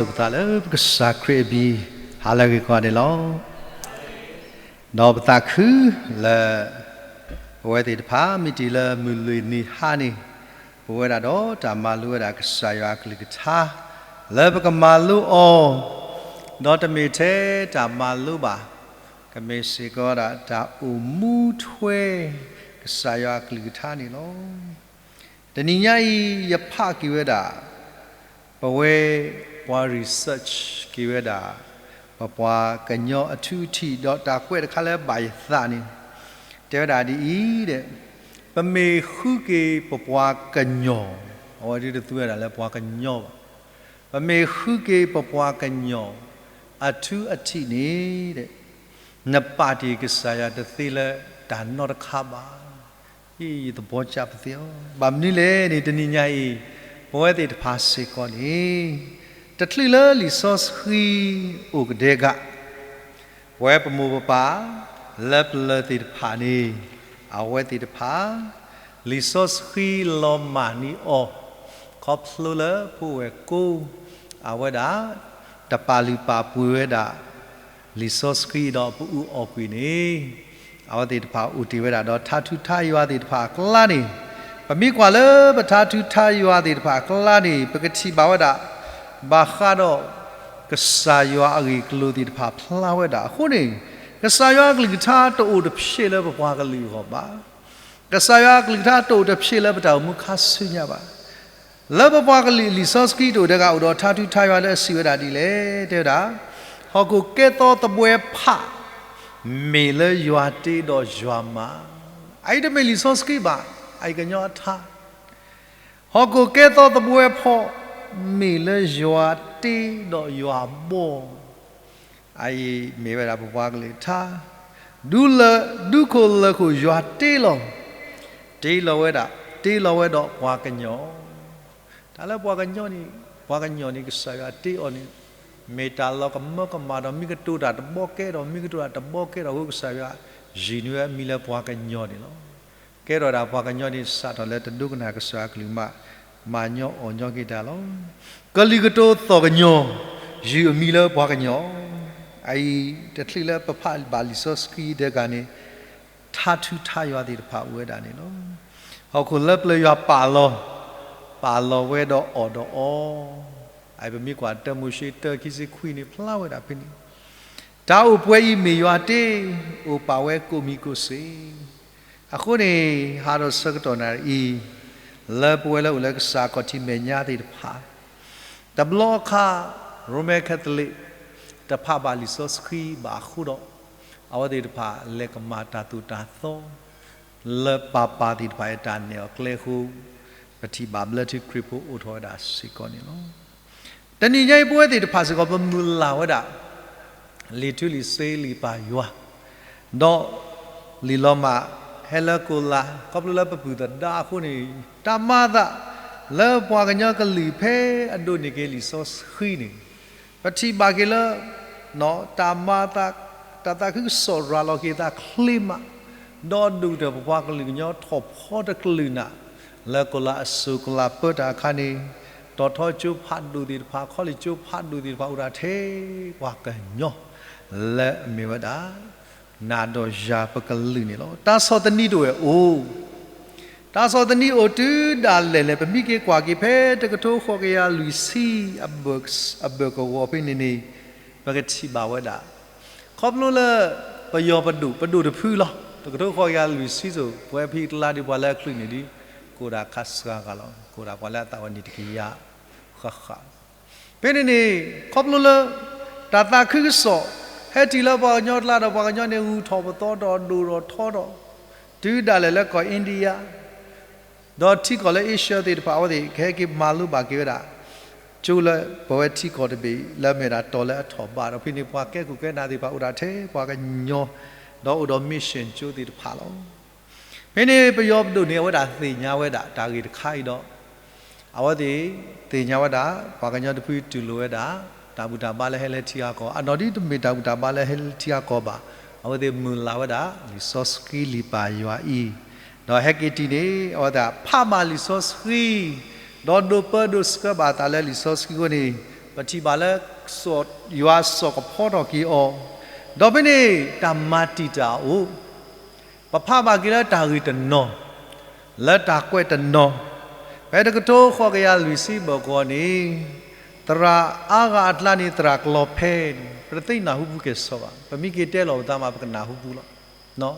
ပကဆိၣ်ဂ့ၤဆိၣ်ဝါပသးလၢပကစၢ်ခရံာ်အမံၤ ဟါလၢအဂ့ၤကိးဂၤဒဲးလီၤ. ဒီးပသးခုလၢ ပဝဲသ့ၣ်တဖၣ်မ့ၢ်တ့ၢ်လၢမုၢ်လွံၢ်နံၤဟါန့ၣ် ပဝဲဒၣ်ဒီးတၢ်မၤလိဝဲဒၣ်ကစၢ်ယွၤအကလုၢ်ကထါ လၢပကမၤလိအီၤ, ဒီးတမ့ၢ်ထဲတၢ်မၤလိဘၣ်, ကမ့ၢ်စ့ၢ်ကီးဝဲဒၣ်တၢ်အိၣ်မူထွဲ ကစၢ်ယွၤအကလုၢ်ကထါန့ၣ်လီၤ. တနံၤညါအံၤ ယဖးက့ၤဝဲဒၣ် ပဝဲပှၤ research က့ၤဝဲဒၣ် ပပှၤကညီအထူအထံး ဒီးတၢ်ကွဲးတခါလၢဘၣ်ယသးန့ၣ် တဲဝဲဒၣ်ဒ်အံၤ, ပမ့ၢ်ဃုက့ၤပပှၤကညီ, အဝဲဒၣ်တသူဝဲဒၣ်လၢပှၤကညီဘၣ်, ပမ့ၢ်ဃုက့ၤပပှၤကညီ အထူအထံးန့ၣ် နပာ်တ့ၢ်ကစၢ်ယွၤတသ့လၢတၢ်နီတခါဘၣ်. အံၤယသဘီကၢ်ပသ့အီၤ, ဘၣ်မနုၤလဲၣ်န့ၣ် တနံၤညါအံၤ ပဝဲသ့ၣ်တဖၣ်စ့ၢ်ကီးန့ၣ် တချုးလၢလံာ်စီဆှံအိၣ်ကဒဲက, ပဝဲပမိၢ်ပပၢ် လၢပျၢၤသ့ၣ်တဖၣ်န့ၣ် အဝဲသ့ၣ်တဖၣ် လံာ်စီဆှံလီၤမၢ်န့ၢ်အီၤ, ခီဖျိလၢဖိဝဲၢ်ကိ အဝဲဒၣ် တပာ်လုၢ်ပာ်ပှ့ၤဝဲဒၣ် လံာ်စီဆှံဒီးပအုၣ်အီၣ်ကွံာ်န့ၣ်, အဝဲသ့ၣ်တဖၣ်အိၣ်တ့ၢ်ဝဲဒၣ်ဒီးထါထူထါယွၤသ့ၣ်တဖၣ်အကျါန့ၣ်, ပမ့ၢ်ကွၢ်လၢပထါထူထါယွၤသ့ၣ်တဖၣ်အကျါန့ၣ် ပကထံၣ်ဘၣ်ဝဲဒၣ် ဘၣ်ဃးဒီး ကစၢ်ယွၤအဂ့ၢ်အကျိၤသ့ၣ်တဖၣ်ဖျါဝဲဒၣ်အဃိန့ၣ်, ကစၢ်ယွၤအကလုၢ်ကထါတအိၣ်တဖျဲးလၢပပှၤကလုာ်အဂီၢ်ဘၣ်. ကစၢ်ယွၤအကလုၢ်ကထါတအိၣ်တဖျဲးလၢပတၢ်အိၣ်မူခါဆူညါဘၣ်. လၢပပှၤကလုာ်လံာ်စီဆှံတအိၣ်တဂၤအိၣ်ဒီးထါထူထါယွၤလၢအစံးဝဲဒၣ်ဒ်လဲၣ်, တဲဝဲဒၣ်, ဟီၣ်ခိၣ်ကဲသီသဘှဲဖး မ့ၢ်လၢယွၤတ့ဒီးယွၤမၤ, အအံၤတမ့ၢ်လံာ်စီဆှံဘၣ်, အအံၤကညီအထါ ဟီၣ်ခိၣ်ကဲသီသဘှဲဖး မ့ၢ်လၢယွၤတ့ဒီးယွၤဘီၣ်, အအံၤမ့ၢ်ဝဲဒၣ်ပပှၤကလုာ်ထါ, ဒူလၢ, ဒူခိၣ်လၢာ်ခိၣ်ယွၤတ့လီၤ, တ့လီၤဝဲဒၣ်, တ့လီၤဝဲဒီးပှၤကညီ, တၢ်လၢပှၤကညီန့ၣ်, ပှၤကညီန့ၣ် ကစၢ်ယွၤတ့အီၤန့ၣ်, မ့ၢ်တၢ်လီၤကမၢကမၣ်ဒီး မ့ၢ်ကတိၤတၢ်တဘီကဲဒီး မ့ၢ်ကတိၤတၢ်တဘီကဲဒီးအဃိ ကစၢ်ယွၤယုၢ်န့ၢ်ဝဲအမံၤလၢပှၤကညီန့ၣ်လီၤ. ကဲထီၣ်ဒၣ်ပှၤကညီန့ၣ် စးထီၣ်လၢတဒိကနၣ်ကစၢ်အကလုၢ်မး, မၤညီအီၣ်ညီက့ၤတၢ်လီၤ. ကလုာ်ကတိၤသီၣ်ကညီၤ ယုၢ်အမံၤလၢပှၤကညီ, အအံၤတချုးလၢပဖးဘၣ်လံာ်စီဆှံတဂၤန့ၣ် ထါထူထါယွၤသ့ၣ်တဖၣ်အိၣ်ဝဲဒၣ်န့ၣ်လီၤ. ဟီၣ်ခိၣ်လၢပျၢၤယွၤပာ်လီၤ, ပာ်လီၤဝဲဒီးအီၣ်ဒီးအီ, အအံၤပမ့ၢ်ကွၢ်တၢမိၤၡ့တၢခံဆံခွံန့ၣ် ဖျါဝဲဒၣ်ဖဲန့ၣ်, တၢ်အိၣ်ပှဲၤအံၤမ့ၢ်ယွၤတ့, အိၣ်ပာ်ဝဲကိးမံၤကိးစ့ၢ် အဃိန့ၣ် ဟးဒီးဆၢကတီၢ်နၣ်ရံၣ်အံၤ, လၢပဝဲလၢအိၣ်လၢကစၢ်ခီၣ်ထံးမဲာ်ညါသ့ၣ်တဖၣ်, တဘျီအခါ ရိမ့ၤခဲသလံး တဖးဘၣ်လံာ်စီဆှံဘၣ်အဃိဒီး, အဝဲသ့ၣ်တဖၣ်လဲၤကမၤတၢ်သိၣ်တၢ်သီ လၢပၢ်ပၢ်သ့ၣ်တဖၣ်အတၢ်နဲၣ်အီၤကျဲအဃိ, ပထံၣ်ဘၣ်ဘျၢထံခရံာ်ဖိအိၣ်ထီၣ်ဝဲဒၣ်စ့ၢ်ကီးန့ၣ်လီၤ. တနံၤညါအံၤပဝဲသ့ၣ်တဖၣ်စ့ၢ်ကီး ပမုၢ်လၢ်ဝဲဒၣ် လံာ်ထူလံာ်စ့လံာ်ပၢ်ယွၤ, ဒီးလံာ်လီၤမၢ်ဟဲလၢကိလၤ ခီဖျိလၢပပုၢ်သဒါအဃိန့ၣ်, တၢ်မၤအသး လၢပှၤကညီကလုာ်ဖဲအဒိးန့ၢ်က့ၤလံာ်စီဆှံန့ၣ်, ပထံၣ်ဘၣ်က့ၤလၢ တၢ်သးခုကစီၣ်ရၤလီၤက့ၤသးချ့မး, ဒီးဒိၣ်ကတၢၢ်ပပှၤကလုာ်ကညီထီၣ်ဖီတကလုာ်နၤ, လၢကိလၤအစိၤကိလၤပၢတၢ်အခါန့ၣ်, တီၤထီကၠိဖးဒိၣ်သ့ၣ်တဖၣ် ခီလ့ၣ်ကၠိဖးဒိၣ်သ့ၣ်တဖၣ်အိၣ်ဒၣ်ထဲပှၤကညီ, လၢအမ့ၢ်ဝဲဒၣ် နၤဒီးယၤပကလုာ်န့ၣ်လီၤ. တၢ်ဆီၣ်သနံးတအိၣ်ဝဲအိၣ် တၢ်ဆီၣ်သနံးအိၣ်တုၤဒၣ်လဲာ်လဲၣ် ပမ့ၢ်က့ၤကွၢ်က့ၤဖဲတကထိဃိးကယၤလွံၢ်ဆံ အဘၢၣ်ကဝီၤဖဲန့ၣ်န့ၣ်, ပကထံၣ်ဘၣ်ဝဲဒၣ် ခီဖျိလၢ ပယီၤပဒိၣ် ပဒိၣ်တဖုလီၤ. တကထိဃိးကယၤလွံၢ်ဆံစိၤ ပဝဲဖဲကျါဒံးပှၤလၢအချုးန့ၣ်ဒံး ကအိၣ်ဒၣ်ခါစှၤဂၤလီၤ. ကအိၣ်ဒၣ်ပှၤလၢအသးဝဲန့ၣ်တကယၤဃၣ်ဃၣ် ဖဲန့ၣ်န့ၣ် ခီဖျိလၢ တၢ်သးခုကစီၣ် ဟဲတုၤလၢပှၤကညီကျါဒီး ပှၤကညီန့ၣ် ဂုၤထီၣ်ပသီဒီးဒိၣ်ထီၣ်ထီထီၣ်, တုၤဒၣ်လဲာ်လၢကီၢ် India ဒီးထံကီၢ်လၢ Asia သ့ၣ်တဖၣ် အဝဲသ့ၣ်ကဟဲက့ၤမၤလိဘၣ်က့ၤဝဲဒၣ် ကၠိလၢပဝဲထံကီၢ်တဘ့ၣ်လၢအမ့ၢ်ဒၣ်တီၤလၢအထီၣ်ဘးဒီး ဖဲန့ၣ်ပှၤကဲခိၣ်ကဲနၢ်သ့ၣ်တဖၣ်အိၣ်ဒၣ်ထဲပှၤကညီ ဒီးအိၣ်ဒီး mission ကၠိသ့ၣ်တဖၣ်လီၤ. ဖဲန့ၣ်ပယီၤပဒိၣ်န့ၣ် အဝဲဒၣ်သ့ၣ်ညါဝဲဒၣ်တၢ်ဂ့ၢ်တခါအံၤဒီး အဝဲသ့ၣ်သ့ၣ်ညါဝဲဒၣ် ပှၤကညီတဖုတူၢ်လိာ်ဝဲဒၣ် တၢ်ဘူၣ်တၢ်ဘါလၢဟဲလၢထံဂၤကီၢ် အနီၢ်ဒ်တမ့ၢ်တၢ်ဘူၣ်တၢ်ဘါလၢဟဲလၢထံဂၤကီၢ်ဘၣ်. အဝဲသ့ၣ်မုၢ်လၢ်ဝဲဒၣ် လံာ်စီဆှံလံာ်ပၢ်ယွၤအံၤ ဒီးဟဲက့ၤတံၢ်န့ၣ် အဝဲသ့ၣ်ဖးဘၣ်လံာ်စီဆှံ ဒီးဒိးပၢဒိးဆှၢဘၣ်အသးလၢလံာ်စီဆှံအဃိန့ၣ် ပထံၣ်ဘၣ်လၢ ယွၤစိာ်ကဖီထီၣ်က့ၤအီၤ, ဒီးဖဲန့ၣ်တၢ်မၤတံာ်တာ်အအိၣ်, ပဖးဘၣ်က့ၤလၢတၢ်ဂ့ၢ်တနီၤ, လၢတၢ်ကွဲးတနီၤ, ဖဲတကထိဃိးကယၤလွံၢ်ဆံဘၢၣ်ကီးန့ၣ်, သရၣ်အါဂၤအကျါန့ၣ် သရၣ်ကလီၤဖဲန့ၣ် ပတသ့ၣ်နၢ်ဟူပူၤကဲၣ်ဆိးဘၣ်, ပမ့ၢ်က့ၤတဲလီၤပသးမး ပကနၢ်ဟူပူၤလီၤ.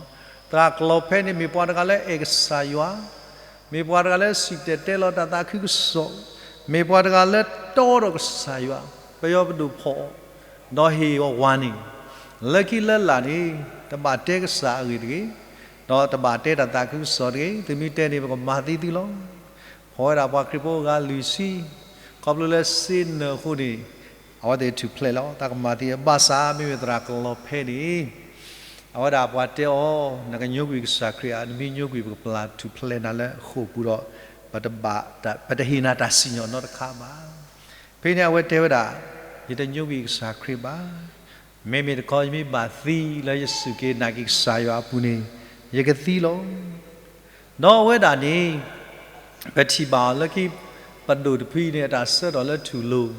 သရၣ်ကလီၤဖဲန့ၣ် မ့ၢ်ပှၤတဂၤလၢအဲၣ်ကစၢ်ယွၤ, မ့ၢ်ပှၤတဂၤလၢစံၣ်တဲၤတဲလီၤတၢ်သးခုကစီၣ်, မ့ၢ်ပှၤတဂၤလၢတီဒီးကစၢ်ယွၤ, ပယီၤပဒိၣ်ဖီၣ်အီၤ, ဒီးဟ့ၣ်အီၤဝၤန့ၣ်, လၢခံလၢလာ်န့ၣ် တဘၣ်တဲကစၢ်အဂ့ၢ်တဂ့ၤ, ဒီးတဘၣ်တဲတၢ်သးခုကစီၣ်တဂ့ၤ, သုမ့ၢ်တဲန့ၣ် ပကမၤသံသုလီၤ. ဖီၣ်ဝဲဒၣ်ပှၤခရံာ်ဖိအဂၤလွံၢ်ဆံ, ခီဖျိလၢစ့နၢၣ်အဃိန့ၣ်, အဝဲသ့ၣ်ထူၣ်ဖျဲးလီၤ, တၢ်ကမၤသံအဘၣ်ဆၣ် မ့မ့ၢ်သရၣ်ကလီၤဖဲန့ၣ် အဝဲဒၣ်ပှၤတဲအီၤ, နကညိကွံာ်ကစၢ်ခရံာ်ဧါ, နမ့ၢ်ညိကွံာ် ပကပျၢ်ထူၣ်ဖျဲးနၤလၢဃိာ်ပူၤဒီး, ပတဘၣ်, ပတဟ့ၣ်နၤတၢ်စံၣ်ညီၣ်နီတခါဘၣ်. ဖဲန့ၣ်အဝဲတဲဝဲဒၣ်, ယတညိကွံာ်ကစၢ်ခရံာ်ဘၣ်. မ့မ့ၢ်တခီ ယမ့ၢ်ဘၣ်သံလၢယစူၢ်က့ၤနာ်က့ၤကစၢ်ယွၤအပူၤန့ၣ်, ယကသံလီၤ. ဒီးအဝဲဒၣ်န့ၣ်, ပထံၣ်ဘၣ်အီၤလၢခံ, ပဒိၣ်တဖုန့ၣ် အတၢ်ဆှၢထီၣ်လၢထူၣ်လိၤ,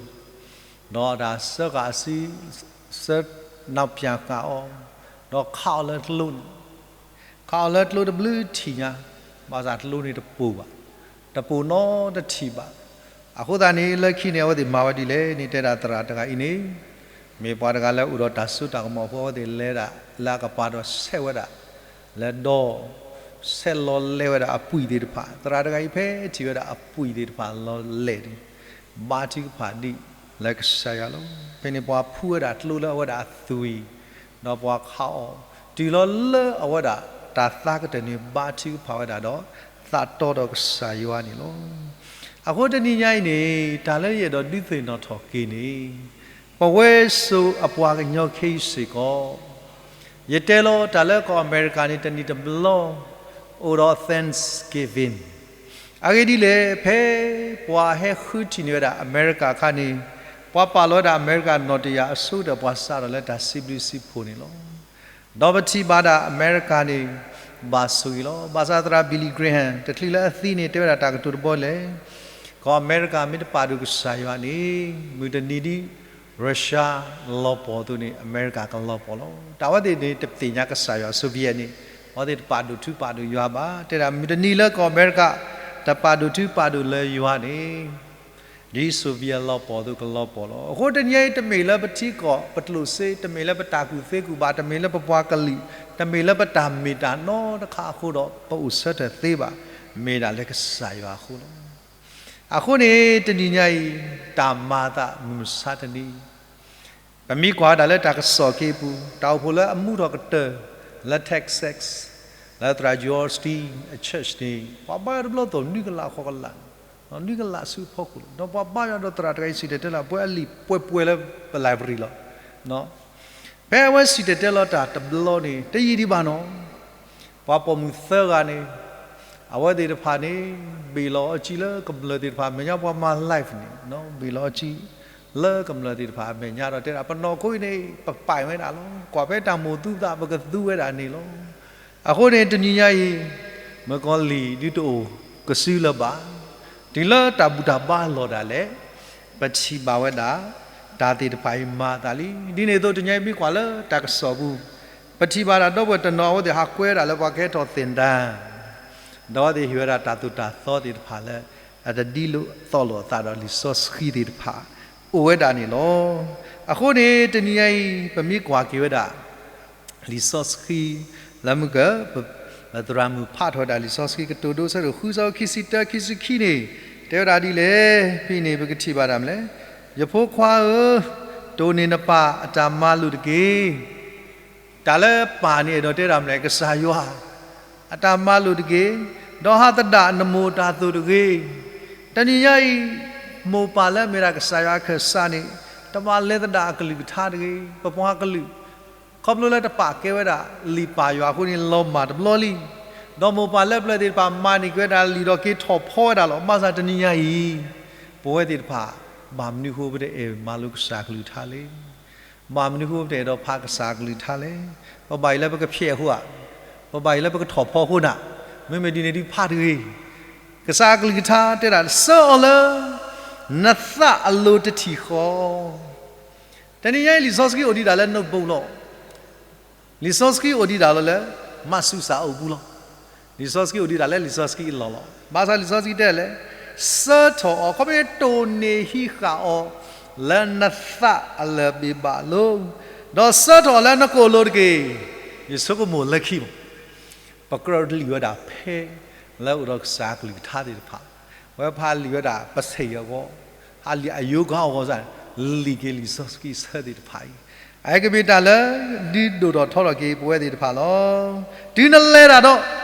ဒီးအတၢ်ဆှၢဃာ်အစု, ဆှၢနီၢ်ပၠၣ်ဃာ်အီၤ, ဒီးခးအီၤလၢကျိန့ၣ်, ခးအီၤလၢကျိတဘျုးထံၣ်ညါ, ဘၣ်ဆၣ်ကျိန့ၣ်တပိာ်ဘၣ်, တပိာ်နီတထံၣ်ဘၣ်. အဃိသတးန့ၣ် လၢခံန့ၣ် အဝဲသ့ၣ်မၤဝဲဒ်လဲၣ်န့ၣ် တဲဒၣ်သရၣ်တဂၤအံၤန့ၣ်, မ့ၢ်ပှၤတဂၤလၢအိၣ်ဒီးတၢ်စိတၢ်ကမီၤအဃိ အဝဲသ့ၣ်လဲၤဒၣ်လၢအကပၤဒီးဆဲးဝဲဒၣ်, လဲၤဒီး, ဆဲးလီၤလဲၤဝဲဒၣ်အပှံၢ်သ့ၣ်တဖၣ်, သရၣ်တဂၤအံၤဖဲထံၣ်ဝဲဒၣ်အပှံၢ်သ့ၣ်တဖၣ်လီၤလဲၤန့ၣ်, ဘါထုကဖၣ်ဒံးလၢကစၢ်ယွၤလီၤ. ဖဲန့ၣ်ပှၤဖှူဝဲဒၣ်ကျိလၢအဝဲဒၣ်အသွံၣ်, ဒီးပှၤခးအီၤ, တုၤလီၤလၢအဝဲဒၣ်တၢ်သးကတၢၢ်န့ၣ် ဘါထုကဖၣ်ဝဲဒၣ်ဒီး, သးတီဒီးကစၢ်ယွၤန့ၣ်လီၤ. အဃိတနံၤညါအံၤန့ၣ် တၢ်လၢယအဲၣ်ဒိးဒုးသ့ၣ်နီၣ်ထီၣ်က့ၤန့ၣ်, ပဝဲစိၤအပှၤကညီခဲအံၤစ့ၢ်ကီး, ယတဲလီၤတၢ်လၢကီၢ်အမဲရကၤန့ၣ် တနံၣ်တဘျီ, အိၣ်ဒီး Thanksgiving, အဂ့ၢ်ဒ်လဲၣ် ဖဲပှၤဟဲဃုထံၣ်န့ၢ်ဝဲဒၣ်အမဲရကၤအခါန့ၣ်, ပှၤပာ်လီၤဝဲဒၣ်အမဲရကၤနီၣ်တယၢ်အဆိကတၢၢ် ပှၤစးထီၣ်လၢတၢ်စံးဘျုးစံးဖှိၣ်န့ၣ်လီၤ. ဒီးပထံၣ်ဘၣ်ဒၣ်အမဲရကၤန့ၣ်, ဘၣ်ဆိၣ်ဂ့ၤလီၤ. ဘၣ်ဆၣ်သရၣ် Billy Graham တချုးလၢအသံန့ၣ် တဲဝဲဒၣ်တၢ်ကတိၤတဘီလဲၣ်, ကီၢ်အမဲရကၤမ့ၢ်တပာ်ဒိၣ်ကစၢ်ယွၤန့ၣ်, မုၢ်တနံၤဒ် Russia လီၤပှီၢ်အသိးန့ၣ် အမဲရကၤကလီၤပှီၢ်လီၤ. တၢ်အဝဲသ့ၣ်န့ၣ် တသ့ၣ်ညါကစၢ်ယွၤ Soviet န့ၣ်, အဝဲသ့ၣ်တပာ်ဒိၣ်ထူပာ်ဒိၣ်ယွၤဘၣ်. တဲဒၣ်မုၢ်တနံၤလၢကီၢ်အမဲရကၤ တပာ်ဒိၣ်ထူပာ်ဒိၣ်လၢယွၤန့ၣ်, ဒ် Soviet လီၤပှီၢ်အသိးကလီၤပှီၢ်လီၤ. အဃိတနံၤအံၤ တမ့ၢ်လၢပထံကီၢ်ပကျိၣ်စ့, တမ့ၢ်လၢပတၢ်ကူၣ်သ့ကူၣ်ဘၣ်, တမ့ၢ်လၢပပှၤကလုာ်, တမ့ၢ်လၢပတၢ်မ့ၢ်တၢ်နီတခါအဃိဒီး ပအိၣ်ဆၢထၢၣ်သ့ဘၣ်, မ့ၢ်ဒၣ်လၢကစၢ်ယွၤအဃိလီၤ. အဃိန့ၣ် တနံၤညါအံၤ တၢ်မၤအသးမုၢ်မဆါတနံၤ ပမ့ၢ်ကွၢ်ဝဲဒၣ်လၢတၢ်ကစီၣ်က့ၤအပူၤ, တၢ်အိၣ်ဖှိၣ်လၢအမူထီၣ်ကတၢၢ် လၢ Texas, လၢသရၣ် Joel Osteen အ church န့ၣ်, ပှၤဘါယွၤတဘျီသိၣ် နွံကလးဃိးကလး, နွံကလးဆူအဖီခိၣ်လီၤ. ဒီးပှၤဘါယွၤဒီးသရၣ်တဂၤအံၤ စံၣ်တဲၤတဲလီၤ ပှၤအလံာ်ပှဲၤပှဲၤလၢပ library လီၤ. ဖဲအဝဲစံၣ်တဲၤတဲလီၤတၢ်တဘျီန့ၣ် တယံာ်ဒံးဘၣ်နီၤ, ပှၤပိာ်မုၣ်သၢဂၤန့ၣ်, အဝဲသ့ၣ်တဖၣ်န့ၣ် ဘ့ၣ်လီၤအီၤကံလၢကမျၢၢ်သ့ၣ်တဖၣ်အမဲာ်ညါ, ပှၤမၤ live န့ၣ် ဘ့ၣ်လီၤအီၤကံလၢကမျၢၢ်သ့ၣ်တဖၣ်အမဲာ်ညါဒီးတဲဒၣ် ပနီၢ်ခိအံၤန့ၣ် ပပာ်ဝဲဒၣ်လီၤ. ကွၢ်ဖဲတၢ်မိၣ်သူသး ပကသူဝဲဒၣ်န့ၣ်လီၤ. အဃိန့ၣ် တနံၤညါအံၤ မ့ၢ်ကီၢ်လံၣ်ဒုးတအိၣ်ကစုလၢၤဘၣ်, တုၤလၢတၢ်ဘူၣ်တၢ်ဘါလီၢ်ဒၣ်လဲာ်, ပထံၣ်ဘၣ်ဝဲဒၣ် တၢ်သ့ၣ်တဖၣ်အံၤမၤအသးလံ. ဒ်န့ၣ်အသိး တနံၤညါအံၤမ့ၢ်ကွၢ်လၢတၢ်ကစီၣ်ပူၤ, ပထံၣ်ဘၣ်ဒၣ်ဒီပုၢ်ဝဲၢ်တနီၤ အဝဲသ့ၣ်ဟးကွဲဒၣ်လၢပှၤကဟဲထီၣ်သ့ၣ်ဒါ ဒီးအဝဲသ့ၣ်ဟ့ၣ်ဝဲဒၣ်တၢ်သိၣ်တၢ်သီသ့ၣ်တဖၣ်လၢ အတဒ်သိးလိာ်အသးဒီးလံာ်စီဆှံသ့ၣ်တဖၣ် အိၣ်ဝဲဒၣ်န့ၣ်လီၤ. အဃိန့ၣ် တနံၤညါအံၤ ပမ့ၢ်ကွၢ်က့ၤဝဲဒၣ် လံာ်စီဆှံ လၢမုၢ်က ပသရၣ်မုၣ်ဖးထီၣ်ဝဲဒၣ်လံာ်စီဆှံကတိၤဒိ အဆၢဒိၣ်ဃု အဆၢဖိခံဆံတၢ ခံဆံခံန့ၣ် တဲဝဲဒၣ်ဒ်လဲၣ်, ဖဲန့ၣ် ပကထံၣ်ဘၣ်ဒၣ်မနုၤလဲၣ်, ယဖိခွါဧၢ, တိၢ်န့ၢ်နပၢ်အတၢ်မၤလိာ်တက့ၢ်. တၢ်လၢပၢ်န့ၣ်အဲၣ်ဒိးတဲဒၣ်မနုၤလဲၣ်, ကစၢ်ယွၤအတၢ်မၤလိာ်တက့ၢ်. ဒီးဟးသဒၣ်နမိၢ်တၢ်သိၣ်တဂ့ၤ. တနံၤညါအံၤ မိၢ်ပၢ်လၢအမ့ၢ်ဒၣ်ကစၢ်ယွၤအခၢၣ်စးန့ၣ် တဘၣ်လဲၤသဒၣ်အကလုၢ်ကထါတဂ့ၤ. ပပှၤကလုာ် ခီဖျိလၢတပာ်ကဲဝဲဒၣ်လံာ်ပၢ်ယွၤအဃိန့ၣ် လီၤမၢ်တဘျီလံ. ဒီးမိၢ်ပၢ်လၢပျၢၤသ့ၣ်တဖၣ်မၤန့ၢ်က့ၤဝဲဒၣ်လံာ်ဒီးက့ၤထီၣ်ဖီဝဲဒၣ်လီၤ. ဘၣ်ဆၣ်တနံၤညါအံၤ ပဝဲသ့ၣ်တဖၣ် ဘၣ်မနုၤအဃိပတအဲၣ်မၤလိကစၢ်ကလုၢ်ကထါလဲၣ်. ဘၣ်မနုၤအဃိပတအဲၣ်ဒိးဖးကစၢ်ကလုၢ်ကထါလဲၣ်. ပဘၣ်အံၤလၢပကဖျဲးအဃိဧါ, ပဘၣ်အံၤလၢပကထီၣ်ဖီအဃိနၤ, မ့မ့ၢ်ဒ်န့ၣ်ဒုးဖးတဂ့ၤ. ကစၢ်ကလုၢ်ကထါတဲဒၣ် ဆှၢအီၤလၢ နသးအလိၤတထံၣ်ဃီ. တနံၤညါအံၤ လံာ်စီဆှံအိၣ်ဒံးဒၣ်လၢ notebook လီၤ. လံာ်စီဆှံအိၣ်ဒံးဒၣ်လီၤလၢ မၤဆူၣ်စၢ်အိၣ်ပူၤလီၤ. လံာ်စီဆှံအိၣ်ဒံးဒၣ်လၢ လံာ်စီဆှံအလီၢ်လီၤ. ဘၣ်ဆၣ်လံာ်စီဆှံတဲလဲၣ်, ဆှၢထီၣ်အီၤ, ခီဖျိတိၢ်န့ၢ်ဟံးဃာ်အီၤ လၢနသးအလၢၢ်ဘ့ၣ်ဘၣ်လိၤ, ဒီးဆှၢထီၣ်အီၤလၢနကိာ်လိၤတက့ၢ်. ယဆိကမိၣ်လၢခံမး ပကြၢးလံာ်ဝဲဒၣ်ဖဲ လၢအအိၣ်ဒီးကစၢ်အကလုၢ်ကထါသ့ၣ်တဖၣ်, ဝဲဖးလံာ်ဝဲဒၣ်ပဆဲးယီၤအဂီၢ်, ဟးလံာ်အယိကၤအဂီၢ်စ့ၢ်, လံာ်က့ၤလံာ်စီဆှံဆၢသ့ၣ်တဖၣ်အံၤ, အကမ့ၢ်တၢ်လၢ ဒုးဒိၣ်ထီၣ်ထီထီၣ်က့ၤပဝဲသ့ၣ်တဖၣ်လီၤ. တုၤနလဲၤတၢ်ဒီး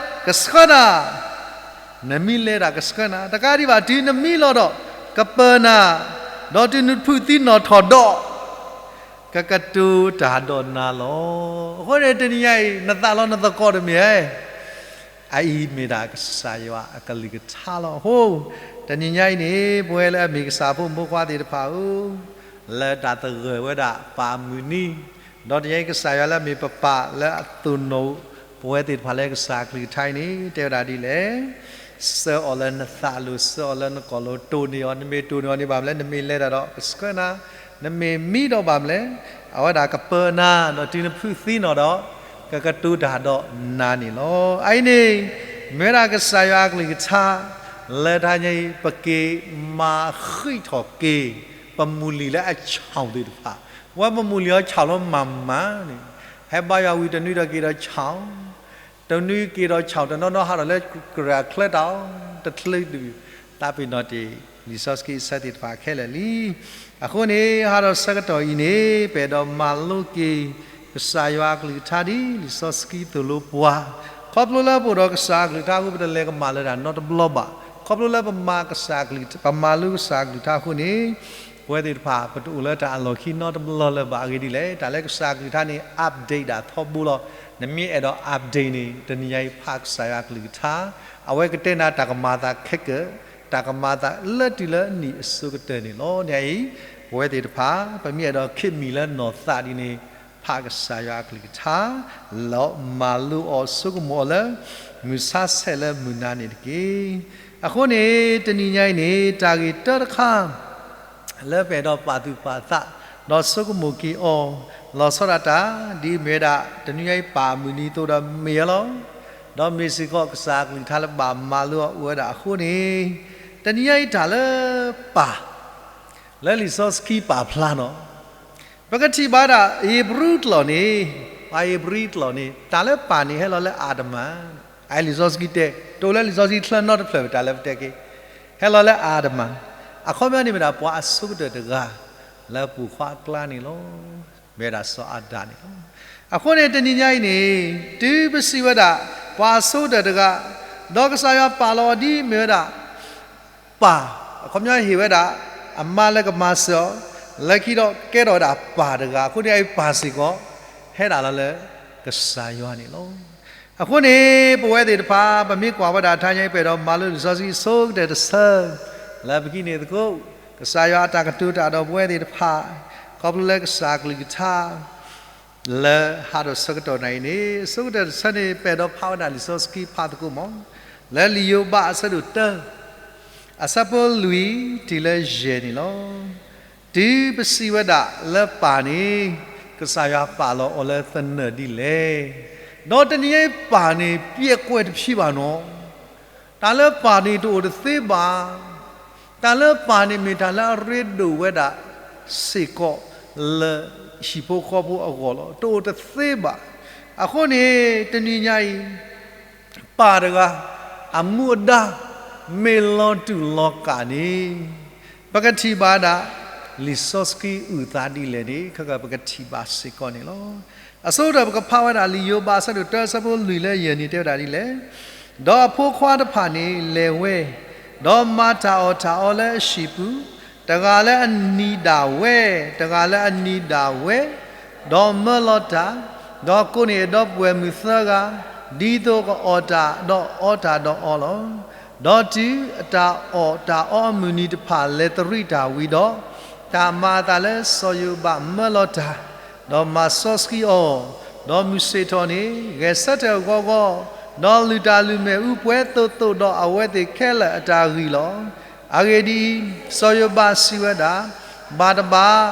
ကဆှၢနၤ, နမ့ၢ်လဲၤတၢ်ကဆှၢနၤ, တကးဒံးဘၣ် တုၤနမံလီၤဒီး ကပၢၤနၤ, ဒီးတုၤနဖုးသံနီၣ်ထီၣ်ဒီး ကကတိၤတၢ်ဒီးနၤလီၤ. အဃိန့ၣ် တနံၤညါအံၤ နသးလီၤနသကိးတမ့ၢ်ဧါ. အအံၤမ့ၢ်ဒၣ်ကစၢ်ယွၤအကလုၢ်ကထါလီၤ. အဃိ တနံၤညါအံၤန့ၣ် ပဝဲလၢအမ့ၢ်ကစၢ်ဖိမုၣ်ဖိခွါသ့ၣ်တဖၣ်ဧၢ, လၢတၢ်သဂၢၢ်ဝဲဒၣ်ပၢ်မုၢ်နံၤ, ဒီးတနံၤညါအံၤ ကစၢ်ယွၤလၢအမ့ၢ်ပပၢ်လၢအသိၣ်နီၣ် ပဝဲသ့ၣ်တဖၣ်လၢကစၢ်အကလုၢ်ကထါအံၤန့ၣ် တဲဝဲဒၣ်ဒ်လဲၣ်. ဆှၢအီၤလၢနသးအလိၤ, ဆှၢအီၤလၢနကိာ်လိၤ, တိၢ်န့ၢ်အီၤ, နမ့ၢ်တိၢ်န့ၢ်အီၤန့ၣ်ဘၣ်မလဲၣ်, နမ့ၢ်လဲၤတၢ်ဒီးကဆှၢနၤ, နမ့ၢ်မံဒီးဘၣ်မလဲၣ်, အဝဲဒၣ်ကပၢၤနၤ, ဒီးတုၤနဖုးသံနီၣ်ဒီး ကကတိၤတၢ်ဒီးနၤန့ၣ်လီၤ. အအံၤန့ၣ် မ့ၢ်ဝဲဒၣ်ကစၢ်ယွၤအကလုၢ်ကထါ, လၢတနံၤညါအံၤ ပက့ၤမၤဃံးထီၣ်က့ၤ ပမုၢ်လံၤလၢအဆၣ်သ့ၣ်တဖၣ်, ဝဲပမုၢ်လံၤအီၤဆၣ်လီၤမၤမၤန့ၣ်, ဟဲဘါယွၤဝံၤတနွံဒီးက့ၤဒီးဆၣ် တနွံက့ၤဒီးဆၣ်, တနီၤနီၤဟးထီၣ်လၢကြၢးချၢတၢ်အီၤ, တချုးဒုး သးပ့ၤနီၣ်တ့ၢ် လံာ်စီဆှံအဆၢသ့ၣ်တဖၣ်ခဲလၢာ်လံ. အဃိန့ၣ် ဟးထီၣ်ဆၢကတီၢ်အံၤန့ၣ် ပအဲၣ်ဒိးမၤလိက့ၤ ကစၢ်ယွၤအကလုၢ်ကထါဒ်လံာ်စီဆှံသိၣ်လိပှၤ, ခီဖျိလၢပအိၣ်ဒီးကစၢ်အကလုၢ်ကထါအဃိ ပတလဲၤကမၣ်လၢတၢ်နီတဘျီဘၣ်. ခီဖျိလၢပမၤကစၢ်အကလုၢ်, ပမၤလိကစၢ်အကလုၢ်ကထါအဃိန့ၣ် ပဝဲသ့ၣ်တဖၣ် ပတအိၣ်လၢတၢ်အလီၢ်ခံနီတဘျီလၢၤဘၣ်. အဂ့ၢ်ဒ်လဲၣ်, တၢ်လၢကစၢ်အကလုၢ်ကထါန့ၣ် update ဒၣ်ထီဘိလီၤ. နမ့ၢ်အဲၣ်ဒိး update န့ၣ် တနံၤညါအံၤ ဖးကစၢ်ယွၤအကလုၢ်ကထါ, အဝဲကတဲနၤတၢ်ကမၤအသးခဲကၢၣ်, တၢ်ကမၤအသးလၢတုၤလၢနံၣ်အဆိကတၢၢ်န့ၣ်လီၤ. န့ၣ်အံၤ ပဝဲသ့ၣ်တဖၣ် ပမ့ၢ်အဲၣ်ဒိးခံးမံၤလၢနီၢ်သးဒ်န့ၣ် ဖးကစၢ်ယွၤအကလုၢ်ကထါ, လီၤမၤလိအီၤဆိကမိၣ်အီၤလၢ မုၢ်ဆါဆဲးလၢမုၢ်နၤန့ၣ်တက့ၢ်. အဃိန့ၣ် တနံၤညါအံၤန့ၣ် တၢ်ဂ့ၢ်တၢတခါ လၢပအဲၣ်ဒိးပာ်သူၣ်ပာ်သး ဒီးဆိကမိၣ်က့ၤအီၤ လီၤဆီဒၣ်တၢ် ဒ်မ့ၢ်ဝဲဒၣ် တနံၤညါအံၤပၢ်မုၢ်နံၤအသိးဒီးမ့ၢ်အီၤလီၤ. ဒီးမ့ၢ်စ့ၢ်ကီးကစၢ်အကလုၢ်ကထါလၢဘၣ်မၤလိအီၤအိၣ်ဝဲဒၣ်အဃိန့ၣ် တနံၤညါအံၤတၢ်လၢပၢ် လၢလံာ်စီဆှံပာ်ဖျါနီၤ ပကထံၣ်ဘၣ်ဒၣ် ဧ့ၤဘြံၤကျိာ်န့ၣ်, ပှၤဧ့ၤဘြံၤကျိာ်န့ၣ် တၢ်လၢပၢ်န့ၣ်ဟဲလီၤလၢအၤဒမၣ်, အလံာ်စီဆှံတဲ, တအိၣ်လၢလံာ်စီဆှံချၢနီတဖျၢၣ် တၢ်လၢပတဲက့ၤ, ဟဲလီၤလၢအၤဒမၣ်, အခီပညီန့ၣ်မ့ၢ်ဒၣ်ပှၤအဆိကတၢၢ်တဂၤ လၢပိာ်ခွါအကျါန့ၣ်လီၤ. မ့ၢ်ဝဲဒၣ်စီၤအၤဒၣ်န့ၣ်လီၤ. အဃိန့ၣ် တနံၤညါအံၤန့ၣ် တုၤပစံးဝဲဒၣ် ပှၤအဆိကတၢၢ်တဂၤ, ဒီးကစၢ်ယွၤပာ်လီၤအီၤဒ်မ့ၢ်ဝဲဒၣ် ပၢ်, အခီပညီဟ့ၣ်ဝဲဒၣ် အမါလၢကမၤစၢၤအီၤ, လၢခံဒီးကဲထီၣ်ဝဲဒၣ်ပၢ်တဂၤ, အဃိန့ၣ်အံၤပၢ်စ့ၢ်ကီး ဟဲဒၣ်လီၤလၢကစၢ်ယွၤန့ၣ်လီၤ. အဃိန့ၣ် ပဝဲသ့ၣ်တဖၣ် ပမ့ၢ်ကွၢ်ဝဲဒၣ်တနံၤညါအံၤ ပအဲၣ်ဒိးမၤလိလံာ်စီဆှံအဆိကတၢၢ်တဆၢ လၢပကဟံးန့ၢ်သကိး ကစၢ်ယွၤအတၢ်ကတိၤတၢ်ဒီးပဝဲသ့ၣ်တဖၣ် ခီဖျိလၢကစၢ်အကလုၢ်ကထါ လၢဟးထီၣ်ဆၢကတီၢ်နၤအံၤန့ၣ် အဆိကတၢၢ်တဆၢန့ၣ် ပအဲၣ်ဒိးဖးဝဲဒၣ်လံာ်စီဆှံဖးသကိးမး လၢလံာ်ယိၤဘးအဆၢဒိၣ်တၢ အဆၢဖိလွံၢ်တုၤလၢယဲၢ်န့ၣ်လီၤ. တုၤပစံးဝဲဒၣ်လၢပၢ်န့ၣ် ကစၢ်ယွၤပာ်လီၤအီၤလၢသနၢၣ်ဒ်လဲၣ်. ဒီးတနံၤအံၤပၢ်န့ၣ် ပျက်ကွယ်တဖြစ်ဘၣ်နီၤ တၢ်လၢပၢ်န့ၣ်တအိၣ်တသ့ဘၣ်. တၢ်လၢပၢ်န့ၣ်မ့ၢ်တၢ်လၢအရ့ဒိၣ်ဝဲဒၣ်စ့ၢ်ကီးလၢဟံၣ်ဖိဃီဖိအဂီၢ်လီၤ. တအိၣ်တသ့ဘၣ်. အဃိန့ၣ် တနံၤညါအံၤ ပၢ်တဂၤ အမူအဒါ မ့ၢ်လီၤတူာ်လီၤကာ်န့ၣ် ပကထံၣ်ဘၣ်ဒၣ် လံာ်စီဆှံအုၣ်သးဒ်လဲၣ်န့ၣ် ခဲကပကထံၣ်ဘၣ်စ့ၢ်ကီးန့ၣ်လီၤ. အဆိကတၢၢ်ပကဖးဝဲဒၣ်လံာ်ယိၤဘးအဆၢဒိၣ်တၢအဆၢဖိလွံၢ်လၢယဲၢ်န့ၣ် တဲဝဲဒၣ်ဒ်လဲၣ်. ဒီးအဖိခွါတဖၣ်န့ၣ်လဲၤဝဲ, ဒီးမၤတၢ်အီၣ်တၢ်အီလၢအဟံၣ်ပူၤ, တဂၤလၢအနံၤဒၣ်ဝဲ, တဂၤလၢအနံၤဒၣ်ဝဲ, ဒီးမၢလီၤတၢ်, ဒီးကိးန့ၢ်အဒီပုၢ်ဝဲၢ်မုၣ်သၢဂၤ, ဒ်သိးကအီၣ်တၢ်ဒီးအီတၢ်ဒီးအီလီၤ. ဒီးတုၤအတၢ်အီၣ်တၢ်အီအမုၢ်နံၤတဖၣ်လဲၤသရံးတၢ်ဝံၤဒီး, တၢ်မၤအသးလၢစီၤယိၤဘးမၢလီၤတၢ်, ဒီးမၤစီဆှံအီၤ, ဒီးမုၢ်ဆ့ၣ်ထီၣ်န့ၣ် ဂဲၤဆၢထၢၣ်အဂီၤဂီၤ, ဒီးလုၢ်တၢ်လုၢ်မဲာ်အူပှဲၤသိးသိးဒီးအဝဲသ့ၣ်ခဲလၢာ်အတၢ်ဂံၢ်လီၤ. အဂ့ၢ်ဒ်အံၤ, စီၤယိၤဘးစံးဝဲဒၣ်, ဘၣ်တဘၣ်,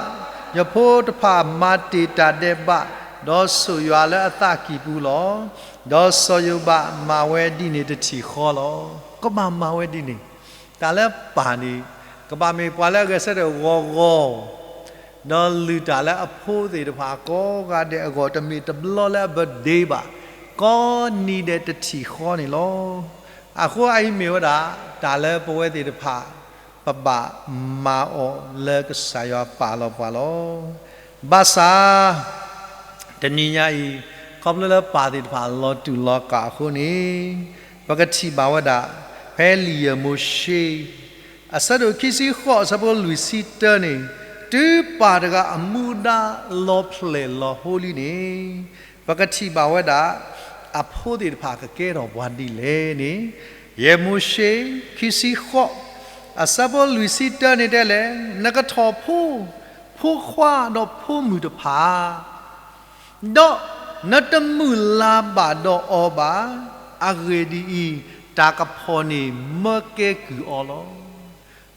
ယဖိတဖၣ်မၤတ့ၢ်တၢ်ဒဲးဘး, ဒီးဆိၣ်ယွၤလၢအသးကံၢ်ပူၤလီၤ. ဒီးစီၤယိၤဘးမၤဝဲဒ်န့ၣ်တထံၣ်ဃီလီၤ. ကဘၣ်မၤဝဲဒ်န့ၣ်, တၢ်လၢပၢ်န့ၣ် ကဘၣ်မ့ၢ်ပှၤလၢအဂဲၤဆၢထၢၣ်ဂီၤဂီၤ ဒီးလုၢ်တၢ်လၢအဖိသ့ၣ်တဖၣ်ကိးဂၤဒဲးအဂီၢ် တမ့ၢ်တဘျီလၢအ birthday ဘၣ်, ကိးနံၤဒဲးတထံၣ်ဃီန့ၣ်လီၤ. အဃိအအံၤမ့ၢ်ဝဲဒၣ် တၢ်လၢပဝဲသ့ၣ်တဖၣ် ပဘၣ်မၤအီၤလၢကစၢ်ယွၤပာ်လီၤပှၤလီၤ. ဘၣ်ဆၣ် တနံၤညါအံၤ ခီဖျိလၢပၢ်သ့ၣ်တဖၣ်လီၤတူာ်လီၤကာ်အဃိန့ၣ် ပကထံၣ်ဘၣ်ဝဲဒၣ် ဖဲလံာ်ယဲၢ်မိၤၡ့ အဆၢဒိၣ်ခံဆံဃိး အဆၢဖိလွံၢ်ဆံတၢန့ၣ်, တုၤပၢ်တဂၤအမူဒါလီၤဖျဲၣ်လီၤဟိလံန့ၣ်, ပကထံၣ်ဘၣ်ဝဲဒၣ် အဖိသ့ၣ်တဖၣ်ကကဲထီၣ်ပှၤဒ်လဲၣ်န့ၣ်, ယဲၢ်မိၤၡ့ ခံဆံဃိး အဆၢဖိလွံၢ်ဆံတၢန့ၣ်တဲလဲၣ်, နကထီၣ်ဖိ ဖိခွါဒီးဖိမုၣ်တဖၣ် ဒီးနတမုၢ်လၢ်ဘၣ်ဒီးအီၤဘၣ်. အဂ့ၢ်ဒ်အံၤ, တၢ်ကဖီၣ်န့ၣ်မၢကဲကုၢ်အီၤလီၤ.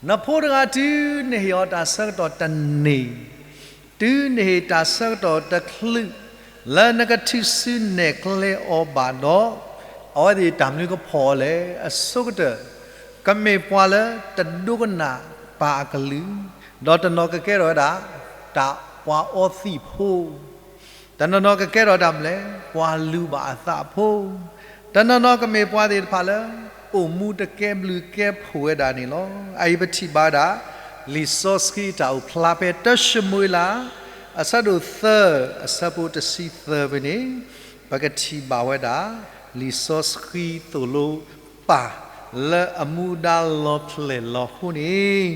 နဖိတဂၤတုၤနဟ့ၣ်အီၤတၢ်ဆၢကတီၢ်တန့ၢ်, တုၤနဟ့ၣ်တၢ်ဆၢကတီၢ်တချုး လၢနကထုးစုနဲၣ်ကျဲအီၤဘၣ်ဒီး, အဝဲသ့ၣ်တၢ်မနုၤကဖီၣ်အီၤလဲၣ်. အဆိကတၢၢ် ကမ့ၢ်ပှၤလၢတဒိကနၣ်ပၢ်အကလုၢ်, ဒီးတနီၤကကဲထီၣ်ဝဲဒၣ် တၢ်ပှၤအီသံးဖိ တနီၤနီၤကကဲထီၣ်တၢ်မနုၤလဲၣ်, ပှၤလူၤဘၣ်အသးအဖိ, တနီၤနီၤကမ့ၢ်ပှၤသ့ၣ်တဖၣ်လၢ အိၣ်မူတကဲဘျုးကဲဖှိၣ်ဝဲဒၣ်န့ၣ်လီၤ. အအံၤပထံၣ်ဘၣ်ဝဲဒၣ် လံာ်စီဆှံတၢ်အိၣ်ဖျါဖဲတၢၡမူၤအ့လး အဆၢဒိၣ်သၢ အဆၢဖိတဆံသၢဖဲန့ၣ်, ပကထံၣ်ဘၣ်ဝဲဒၣ် လံာ်စီဆှံသိၣ်လိပၢ် လၢအမူဒါလီၤဖျဲၣ်လီၤဟိန့ၣ်,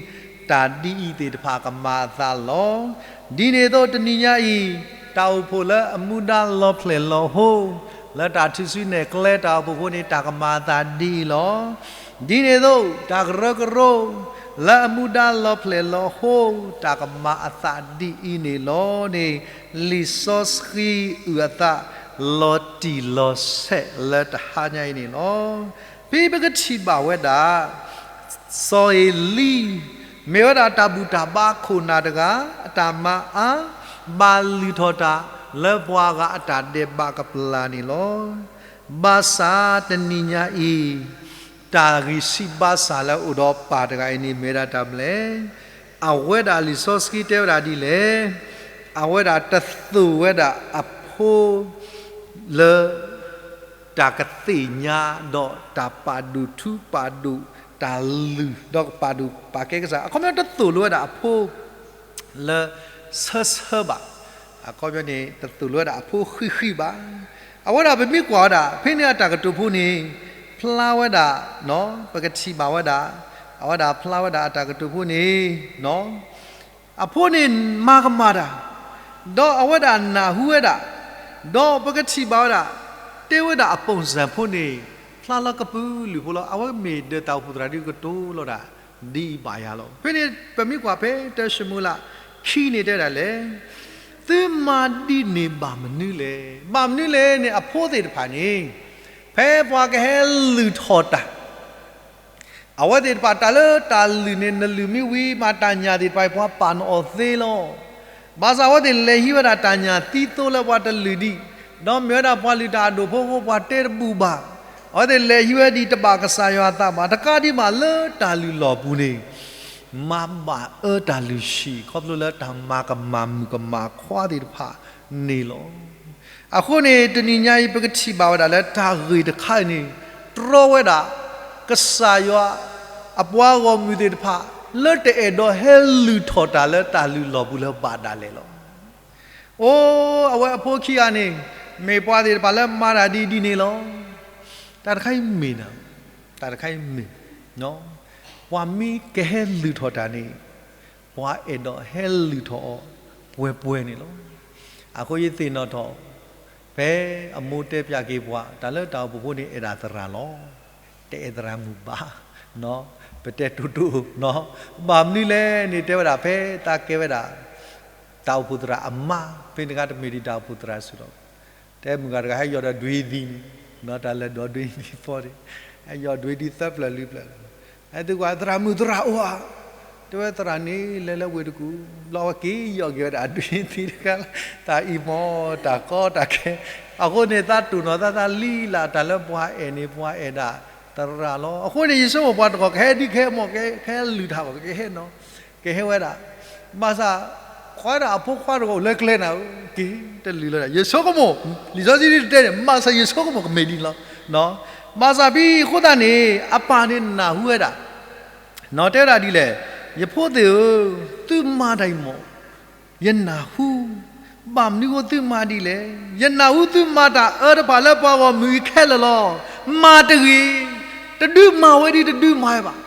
တၢ်ဒ်အံၤသ့ၣ်တဖၣ်ကမၤအသးလီၤ. ဒ်န့ၣ်အသိးတနံၤညါအံၤ, တၢ်အိၣ်ဖှိၣ်လၢအမူဒါလီၤဖျဲၣ်လီၤဟိ, လၢတၢ်ထုးစုနဲၣ်ကျဲတၢ်အိၣ်ဖှိၣ်ဖိန့ၣ် တၢ်ကမၤအသးဒ်အံၤလီၤ. ဒ်န့ၣ်အသိး တၢ်ကရၢကရိ လၢအမူဒါလီၤဖျဲၣ်လီၤဟိ, တၢ်ကမၤအသးဒ်အံၤန့ၣ်လီၤန့ၣ်, လံာ်စီဆှံအုၣ်အသး လီၤတံၢ်လီၤဆဲးလၢတဟါညါအံၤန့ၣ်လီၤ. ဖဲပကထံၣ်ဘၣ်ဝဲဒၣ် စီၤအ့လံ, မ့ၢ်ဝဲဒၣ်တၢ်ဘူၣ်တၢ်ဘါခိၣ်နၢ်တဂၤ, အတၢ်မၤအါ ဘၣ်လုၢ်ထီၣ်တၢ်လၢပှၤဂၤအတၢ်ဒဲးဘးကပျၢ်န့ၣ်လီၤ. ဘၣ်ဆၣ်တနံၤညါအံၤ, တၢ်ဂံၢ်စၢ်ဘါစၢ်လၢအအိၣ်ဒီးပၢ်တဂၤအံၤန့ၣ် မ့ၢ်ဝဲဒၣ်တၢ်မနုၤလဲၣ်. အဝဲဒၣ်လံာ်စီဆှံတဲဝဲဒၣ်ဒ်လဲၣ်. အဝဲဒၣ်တသိၣ်ဝဲဒၣ်အဖိ လၢ တၢ်ကသ့ၣ်ညါ ဒီးတၢ်ပာ်ဒိၣ်ထူပာ်ဒိၣ် တၢ်လုၢ် ဒီးကပာ်ဒိၣ်ပာ်ကဲကစၢ်, အခီပညီတသိၣ်လိဝဲဒၣ်အဖိ လၢဆၢဆၢဘၣ်, အခီပညီန့ၣ် တသိၣ်လိဝဲဒၣ်အဖိဃံးဃံးဘၣ်. အဝဲဒၣ်ပမ့ၢ်ကွၢ်ဝဲဒၣ် ဖဲန့ၣ်အတၢ်ကတိၤဖိန့ၣ် ဖျါဝဲဒၣ်, ပကထံၣ်ဘၣ်ဝဲဒၣ်, အဝဲဒၣ်ဖျါဝဲဒၣ်အတၢ်ကတိၤဖိန့ၣ် အဖိန့ၣ်မၤကမၣ်တၢ်, ဒီးအဝဲဒၣ်နၢ်ဟူဝဲဒၣ်, ဒီးပကထံၣ်ဘၣ်ဝဲဒၣ်, တဲဝဲဒၣ်အပိၢ်စၢ်ဖိန့ၣ် ဖျါလီၤကပုာ်လုာ်ဖိလီၤ. အဝဲမ့ၢ်ဒၢးတၢ်အိၣ်ဖှိၣ်သရၣ်ဒုးကတိၤလီၤဒၣ် ဒ်အံၤဘၣ်ယၤလီၤ. ဖဲန့ၣ် ပမ့ၢ်ကွၢ်ဖဲတၢၡမူၤအ့လး ခံန့ၣ်တဲဒၣ်လဲၣ်, သုမၤဒ်န့ၣ်ဘၣ်မနုၤလဲၣ်. ဘၣ်မနုၤလဲၣ်န့ၣ် အဖိသ့ၣ်တဖၣ်န့ၣ် ဖဲပှၤကဟဲလုၢ်ထီၣ်တၢ် အဝဲသ့ၣ်တဖၣ်တၢ်လၢတၢ်လုၢ်န့ၣ် နလုၢ်မ့ၢ်ဝံၤမး တၢ်ညၣ်သ့ၣ်တဖၣ် ပှၤပာ်နအီၤသ့လီၤ. ဘၣ်ဆၣ်အဝဲသ့ၣ်လဲၤဟံးဝဲဒၣ်တၢ်ညၣ်သံသိလၢပှၤတလုၢ်ဒံး, ဒီးမ့ၢ်ဝဲဒၣ်ပှၤလုၢ်တၢ်အဒိၣ်ဖိအဃိ ပှၤတဲတဘူၣ်ဘၣ်. အဝဲသ့ၣ်လဲၤဟံးဝဲဒံးတဘၣ်ကစၢ်ယွၤအသးဘၣ်. တကးဒံးဘၣ်လၢတၢ်လုၢ်လီၢ်ပူၤန့ၣ် မၤဘၣ်အၢတၢ်လုၢ်ဆံး ခီဖျိလၢတၢ်မၤကမၣ်မုၣ်ကမၣ်ခွါသ့ၣ်တဖၣ်န့ၣ်လီၤ. အဃိန့ၣ် တနံၤညါအံၤ ပကထံၣ်ဘၣ်ဝဲဒၣ်လၢတၢ်ဂ့ၢ်တခါအံၤန့ၣ် တြီဝဲဒၣ် ကစၢ်ယွၤအပှၤဂီၢ်မုၢ်သ့ၣ်တဖၣ် လၢတအဲၣ်ဒိးဟဲလုၢ်ထီၣ်တၢ်လၢတၢ်လုၢ်လီၢ်ပူၤလၢဘၣ်ဒၣ်လဲာ်လီၤ. အိ အဝဲအဖိခံဂၤန့ၣ် မ့ၢ်ပှၤသ့ၣ်တဖၣ်လၢမၤတၢ်ဒ်ဒ်န့ၣ်လီၤ. တၢ်တခါအံၤမ့ၢ်နၤ, တၢ်တခါအံၤမ့ၢ် ပှၤမ့ၢ်ကဟဲလုၢ်ထီၣ်တၢ်န့ၣ် ပှၤအဲၣ်ဒိးဟဲလုၢ်ထီၣ်အီၤပှဲၤပှဲၤန့ၣ်လီၤ. အဃိယသ့ၣ်နီၣ်ထီၣ် ဖဲအမိၢ်တဲပၠးက့ၤပှၤ တၢ်လၢတၢ်အိၣ်ဖှိၣ်ဖိန့ၣ် အဲၣ်ဒၣ်သရၣ်လီၤ. တအဲၣ်သရၣ်မုၣ်ဘၣ်. ပတဲတိတိ, ဘၣ်မနုၤလဲၣ်န့ၣ် တဲဝဲဒၣ် ဖဲသးကဲဝဲဒၣ် တၢ်အိၣ်ဖှိၣ်သရၣ်အမါ ဖဲန့ၣ်ခါတမ့ၢ်ဒံးတၢ်အိၣ်ဖှိၣ်သရၣ်စ့ၢ်ကီး, တဲမုၢ်ဂၤတဂၤဟဲယီၤဒီးဒွံသံန့ၣ်, တၢ်လဲၤဒီးဒွံသံသီန့ၣ်, ဟဲယီၤဒွံသံသၢဖျၢၣ်လွံၢ်ဖျၢၣ်လီၤ. အဲသုကွၢ်သရၣ်မုၣ်သရၣ်အိၣ်ဧါ, တဲဝဲသရၣ်န့ၣ်လဲၤလၢဝ့ၢ်တကူၣ်, ဘျီဝဲက့ၤယီၢ်က့ၤဝဲဒၣ်ဒုးသံတခါလၢ တၢ်အံၤမ့ၢ်တၢ်ကီတၢ်ခဲ, အဃိန့ၣ် သးတိၢ်နီၣ်သးသးလံလၢ်တၢ်လၢပှၤအဲၣ်န့ၣ် ပှၤအဲၣ်ဒၣ်သရၣ်လီၤ. အဃိန့ၣ် ယဆိကမိၣ်ပှၤတဂၤကဟဲဒ်ကဟဲမီၢ် ကဟဲလုၢ်တၢ်ဂီၢ် ကဟဲနီၤ ကဟဲဝဲဒၣ်, ဘၣ်ဆၣ် ခွါဒၣ်အဖိခွါတဂၤအိၣ်လၢကျဲနၤဧၢ, က့ၤတလုၢ်လၢၤဒၣ် ယဆိကမိၣ်, လံာ်စီဆှံတတဲန့ၣ် ဘၣ်ဆၣ်ယဆိကမိၣ်ကမ့ၢ်ဒ်န့ၣ်လီၤ. ဘၣ်ဆၣ်ဖဲအံၤအဃိသတးန့ၣ် အပၢ်န့ၣ်နၢ်ဟူဝဲဒၣ်, နီၢ်တဲဝဲဒၣ်ဒ်လဲၣ်, ယဖိသ့ၣ်ဧၢ, သုမၤတၢ်အံၤမ့ၢ် ယနၢ်ဟူ, ဘၣ်မနုၤအဃိသုမၤဒ်လဲၣ်. ယနၢ်ဟူသုမၤတၢ်အၢတဖၣ်လၢပှၤဂီၢ်မုၢ်အံၤခဲလၢာ်လီၤ. မၤတဂ့ၤ, တဒုးမၤဝဲဒ်တဒုးမၤဝဲဘၣ်.